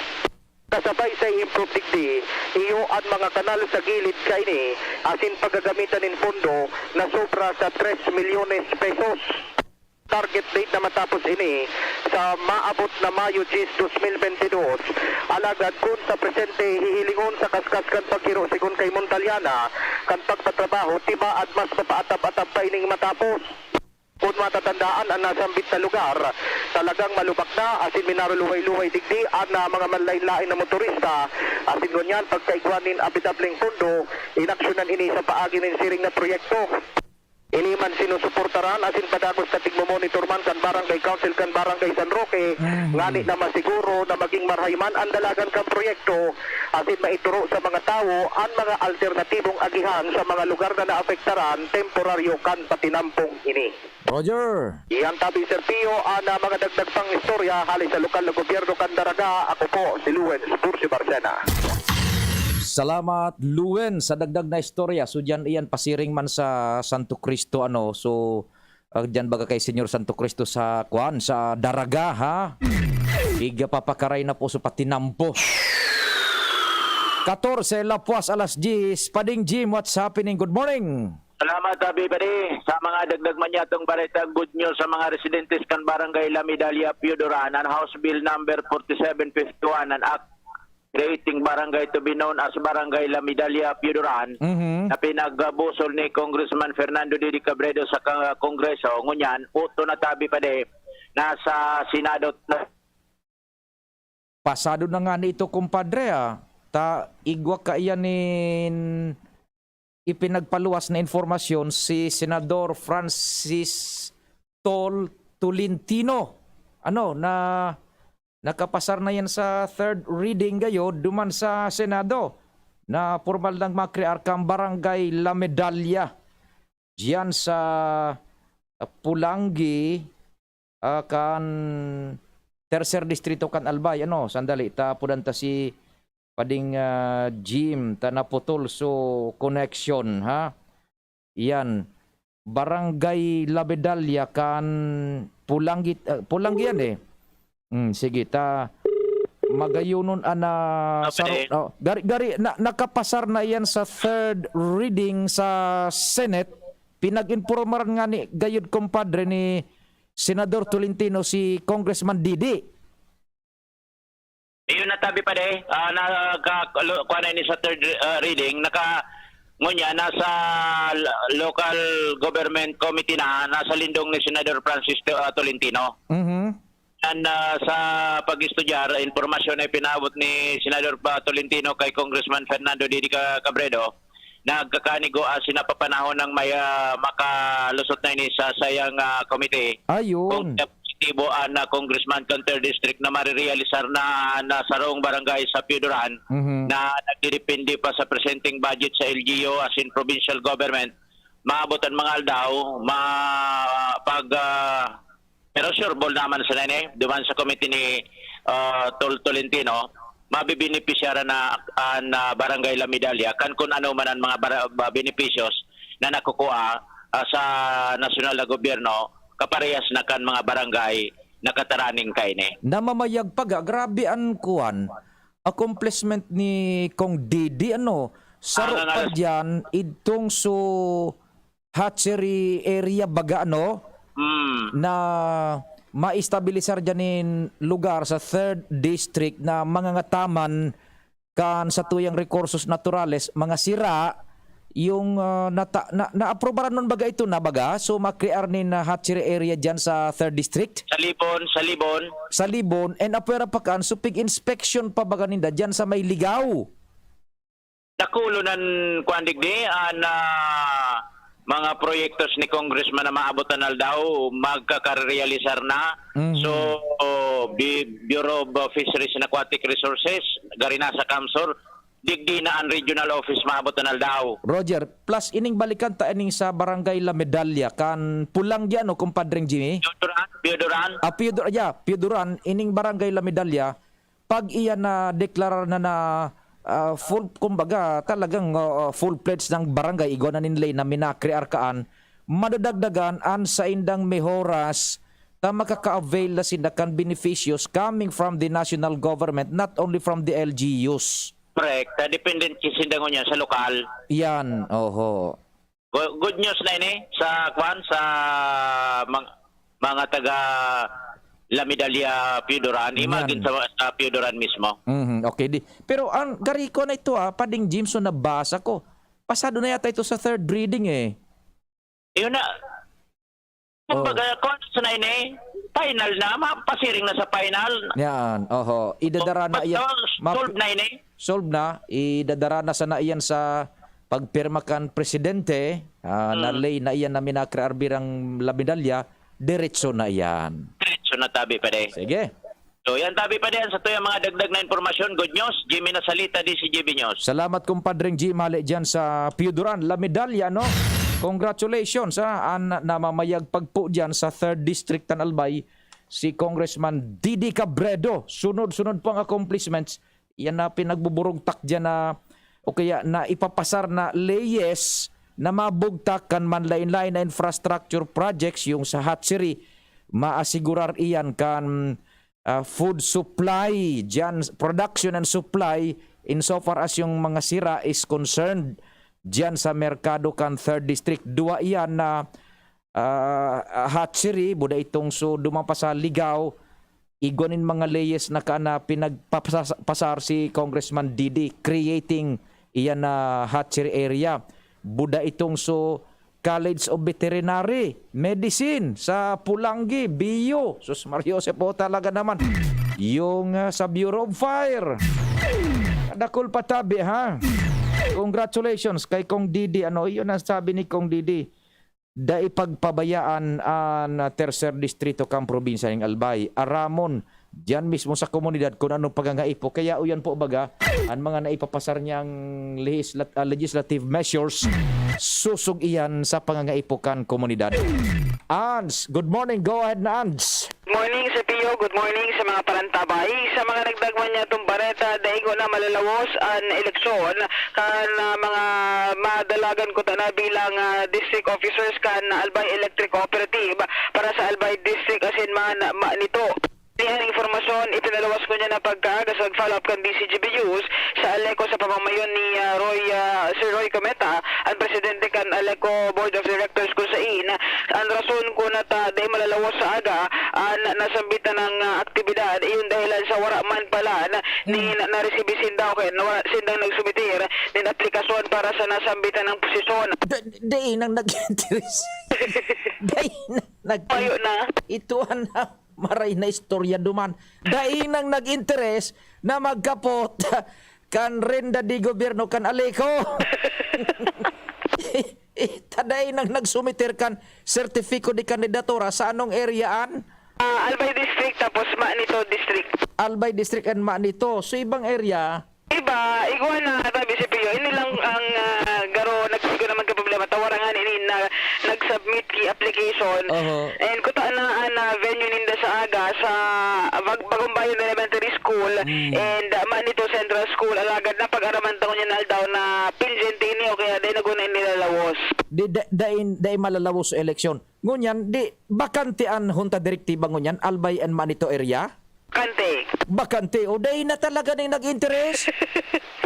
kasabay sa i-improve digdi, iyo an mga kanal sa gilid kaini asin paggagamitan nin pondo na sobra sa tres milyones pesos. Target date na matapos ini sa maabot na Mayo diyes, dos mil bente dos. Alagad kun sa presente hihilingon sa kaskas kan paghiro segun kay Montaliana kan pagpatrabaho, tibaad mas mapaatab-atab pa ining matapos. Kun matatandaan an nasambit na lugar, talagang malubak na asin minaruluhay-luhay digdi an, ah, mga manlaen-laen na motorista, asin ngunyan pagkaigwa nin abitableng pondo, inaksyonan ini sa paagi nin siring na proyekto. Ini man sinusuportaran asin padagos na tigmo-monitor man kan Barangay Council kan Barangay San Roque, Mhm. ngani na masiguro na maging marahay man an dalagan kan proyekto asin maituro sa mga tawo an mga alternatibong agihan sa mga lugar na naapektaran temporaryo kan patinampong ini. Roger. Iyan tabi, Sir Pio, an, ah, mga dagdag pang istorya hali sa lokal na gobyerno kan Daraga. Ako po si Luen Bursi Barcena. Salamat, Luen, sa dagdag na istorya. So, diyan iyan pasiring man sa Santo Cristo, ano. So, ah, diyan baga kay Señor Santo Cristo sa, kwan, sa Daraga, ha? Igapapakaray na po sa patinampo. Katorse lapuas alas diyes. Pading Jim, what's happening? Good morning. Salamat, Abi Padi. Sa mga dagdag man yatong bareta, good news sa mga residentes kan Barangay La Medalla, Pioduran, an House Bill number forty-seven fifty-one, an Act creating barangay to be known as Barangay La Medalla, Pioduran, Mhm. na pinagbusol ni Congressman Fernando Didi Cabredo sa ka-, Kongreso. Ngunyan, uto na tabi pa di, nasa Senado na. Pasado na nga ni ito, kumpadre, ah. Ta igwa kaiyan nin ipinagpaluwas na impormasyon si Senador Francis Tol Tolentino, ano, na nakapasar na yan sa third reading gayo duman sa Senado, na pormal nang makrear kang Barangay La Medalla diyan sa, ah, Pulangi, ah, kan Tercer Distrito kan Albay. Ano, sandali, tapudan ta si Pading, ah, Jim, ta naputol so connection, ha? Iyan, Barangay La Medalla kan Pulangi, ah, Pulangi yan, eh. Hmm, sige, ta magayonon ana Okay. saro-, oh, gari, gari, na, nakapasar na iyan sa third reading sa Senate. Pinag-impormaran nga ni gayud, kumpadre, ni Senador Tolentino si Congressman Didi. Iyon na tabi pa di, ah, na, ka, lo, kuha na ini sa third, ah, reading, naka, ngunya, nasa l-, local government committee na, nasa lindong ni Senador Francis To-, ah, Tolentino. Mhm. Yan, ah, sa pag-estudyar, impormasyon na ipinaabot ni Senador pa Tolentino kay Congressman Fernando Didi Ca-, Cabredo, nagkakanigo, ah, sinapapanahon ng may, ah, makalusot na ini sa sayang, ah, komite. Ayun. Kung positibo an, ah, congressman kan third district na marirealisar na, na sarong barangay sa Pioduran Mhm. na nagdidepende pa sa presenteng budget sa L G U as in provincial government, maabot an mga aldaw, ma-, pag, ah, pero sure ball naman sa nene, duman sa komite ni, ah, Tol Tolentino, mabibenepisyar na an, ah, Barangay La Medalla kan kun ano man an mga bara-, ba-, benepisyos na nakukuha, ah, sa nasyonal na gobyerno, kaparehas na kan mga barangay na kataraning kaini. Namamayag pa ga, grabe an kuwan, accomplishment ni Cong Didi, ano, saro Ah, pa nga, diyan, idtong so hatchery area baga, ano, Mm. na maestabilisar diyan nin lugar sa third district na mangangataman kan satuyang rekursos naturales, mga sira, yung, ah, nata-, na, naaprobaran nun baga ito na baga? So, makrear nin, ah, hatchery area diyan sa third district? Sa Libon, sa Libon. Sa Libon, and apwera pa kaan, so pig-inspection pa baga ninda diyan sa may Ligao? Dakulo nan kuan digdi, an, ah, mga proyektos ni Congressman na maabot an aldaw, magkakarealisar na. Mhm. So, bi-, Bureau of Fisheries and Aquatic Resources, gari na sa CamSur, digdi na an regional office maabot an aldaw. Roger, plus ining balikan ta ining sa Barangay La Medalla, kan Pulang diyan, no, kumpadreng Jimmy? Pioduran, Pioduran. Ah, Piodor-, yeah, Pioduran, ining Barangay La Medalla, pag iyan na deklarar na na, ah, full, kumbaga, talagang, ah, ah, full-fledged ng barangay, igwa na nin ley na minakrear kaan, madadagdagan an saindang mehoras ta makaka-avail na sinda kan beneficios coming from the national government, not only from the L G Us. Correct. Ah, dependent sinda ngunyan sa lokal. Yan, oho. Go-, good news na ini sa, kwan, sa mang-, mga taga La Medalla, Pioduran. Imagine Yan. sa, sa Pioduran mismo. Mhm, okay, di. Pero ang gari ko na ito, ah, Pading Jimson, nabasa ko. Pasado na yata ito sa third reading, eh. Yun na. Oh. Kumbaga, kung ano sa na ini, final na, mapasiring na sa final. Yan, oho. Idadara na But, iyan. uh, Map-, solved na ini. Solved na. Idadara na sana iyan sa pagpirma kan presidente, ah, na Hmm. ley na iyan na minakre arbirang La Medalla, diretso na iyan. Diretso na tabi pa, de. Sige. So, yan tabi pa diyan sa tuyang mga dagdag na impormasyon. Good news, Jimmy Nasalita, D C G B News. Salamat, kumpadreng G, mali dyan sa Pio Duran, La Medalla, no? Congratulations, ha, an namamayag pagpo dyan sa third District kan Albay, si Congressman Didi Cabredo. Sunod-sunod po ang accomplishments. Yan na pinagbuburugtak dyan na, o kaya na ipapasar na leyes na mabugtak kan manlain-lain na infrastructure projects, yung sa hatchery, maasigurar iyan kan, ah, food supply, dyan, production and supply, insofar as yung mga sira is concerned dyan sa merkado kan third District. Dua iyan na, ah, hatchery, buda itong so duman pa sa Ligao, igwa nin mga leyes na ka na pinagpapasa-, pasar si Congressman Didi, creating iyan na hatchery area. Buda itong so College of Veterinary Medicine sa Pulangi, Bio. Sus, Mario Joseph, po talaga naman. Yung, ah, sa Bureau of Fire. Dakul pa tabi, ha? Congratulations kay Kong Didi. Ano, yun ang sabi ni Kong Didi. Dai pagpabayaan an, ah, tercer distrito kan probinsya nin Albay. Aramon, diyan mismo sa komunidad kung anong pagangaipo. Kaya uyan po baga, ang mga naipapasar niyang legislat-, ah, legislative measures, susog iyan sa pangangaipo kan komunidad. Ans, good morning. Go ahead na, Ans. Good morning sa Pio, good morning sa mga parantabay. Sa mga nagdagman niya itong bareta, daigo na malalawos an eleksyon kan, ah, mga madalagan kuta na bilang, ah, district officers kan Albay Electric Cooperative para sa Albay District asin mga na, ma, nito. Ini an impormasyon, ipinalawas ko niya na pagkaaga sa follow-up kan D C G B News sa Aleco sa pamamayon ni, ah, Roy, ah, Sir Roy Cometa, ang presidente kan Aleco Board of Directors, kung sain an rason kun nata dai malalawos sa aga an nasambitan ng, ah, aktibidad, iyon dahilan sa wara man pala na, Hmm. ni na, naresibi sinda o kaya na wara sindang nagsumitir nin aplikasyon para sa nasambitan ng posisyon. Da-, dai nang nag-interes. Dai nang nag- Payo na. Ito na, maray na istorya duman. Dai nang nag-interes na magkapot kan renda di gobyerno kan Aleco. Ita dai nang nagsumitir kan sertipiko de kandidatura sa anong area an? Ah, Albay District, tapos Manito District. Albay District and Manito. So, ibang area? Iba, igwa na, tabi si Pio. Ini lang ang, ah, garo, nagsigo naman ka problema. Tawara nga ini na nag-submit ki application. Oho. And kuta na an, ah, venue ninda sa aga sa Bag-, Bagong Bayan Elementary School Mm. and, ah, Manito Central School. Alagad na pag-araman ta ngunyan na aldaw na pendyente ini o kaya dai na guna ini lalawos. Di, da-, dai, dai malalawos sa eleksyon. Ngunyan, di, bakante an Junta Direktiba ngunyan, Albay and Manito area? Bakante. Bakante. O, dai na talaga ning nag-interes.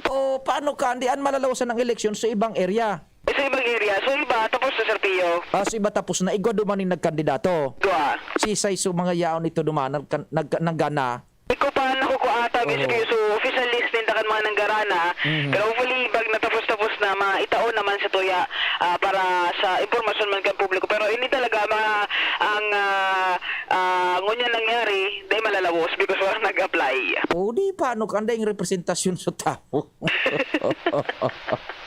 O, paano ka? Di an malalawasan ang eleksyon sa ibang area. Sa ibang area. So, iba, tapos na, Sir Pio. Ah, so iba tapos na. Igwa duman ning nagkandidato. Igwa. Sisay so mga yaon ito duman, nagka-, nagka-, nanggana? Di ko pa nakukuha ata, Miss Oo. Pio. So, official list ninda kan mga nanggarana. Mhm. Pero hopefully, pag natapos-tapos na, maitaon naman sa tuya, ah, para sa impormasyon man kan publiko. Pero ini talaga, mga, ang, ah, ah, ngunyan nangyari, dai malalawos because walang nag-apply. O, di paano ka, anday ang representasyon sa tao?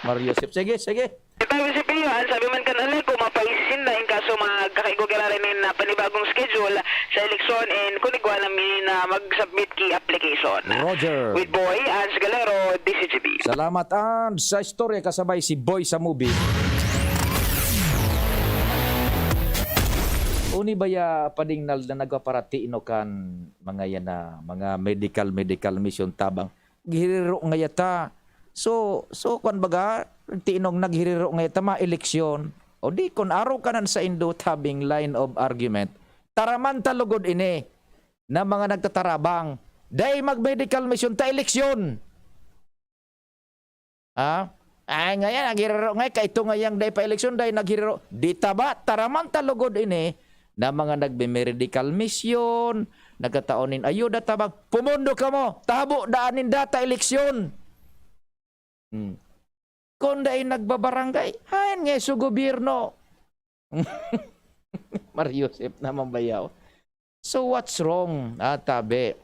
Mario Joseph. Sige, sige. Ito, Miss Pio, ang sabi man kan Aleco, mapaisi sinda in kaso magkakaigo giraray nin, ah, panibagong schedule sa eleksyon and kun igwa na mi na mag-submit ki application. Roger. With Boy, Ans Galero, D C G B. Salamat, Ans, sa istorya kasabay si Boy sa movie. Uni ba ya padingnal na nagpaparati no kan mga yan na, mga medical, medical mission tabang? Naghiriro ngaya ta. So, so, kwan baga, tinong naghiriro ngaya ta, mga eleksyon. O di, kun arog ka nan saindo tabing line of argument, taraman ta lugod ini na mga nagtatarabang. Dai mag-medical mission ta, eleksyon. Ha? Ay, ngayon, naghiriro ngay, kaito ngayang dai pa eleksyon, dai naghiriro. Di ta ba, taraman ta lugod ini, na mga nagme-medical mission, nagkataon nin ayuda, tabang, pumundo kamo, tabo daan nin data eleksyon. Hmm. Kung dai nagbabarangay, hayan nga so gobyerno. Mario Joseph naman bayaw. So what's wrong? Ah, tabi.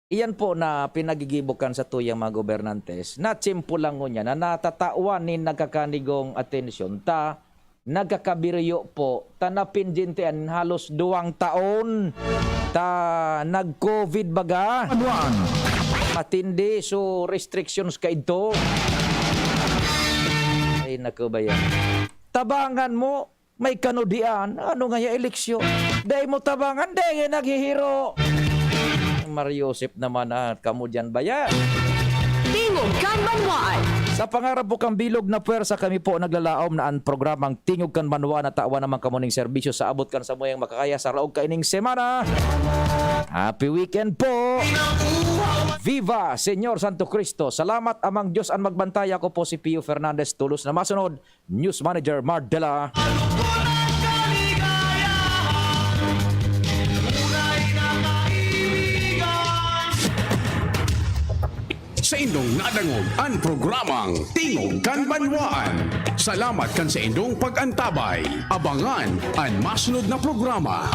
Iyan po na pinagigibo kan satuyang mga gobernantes, na tiyempo lang ngunyan na natatawan nin nagkakanigong atensyon ta nagkakabiryo po ta napinjintian halos duwang taon ta nag-covid baga. Banwaan. Matindi, so restrictions kaidto. Ay, naku ba yan? Tabangan mo, may kanudian. Ano nga ya eleksyon? Dai mo tabangan, dai nga naghihiro. Mariosep naman at kamo dyan ba yan? Tingog kan Banwaan. Sa pangarap po kang bilog na puwersa, kami po naglalaom na ang programang Tingog kan Banwaan na tawan naman kamo ning serbisyo sa abot kan samuyang makakaya sa laog kaining semana. Happy weekend po! Viva Señor Santo Cristo! Salamat, Amang Diyos an magbantay. Ako po si Pio Fernandez, tulos na masunod. News Manager Mardela. Saindong nadangog an programang Tingog kan Banwaan. Salamat kan saindong pag-antabay. Abangan an masunod na programa.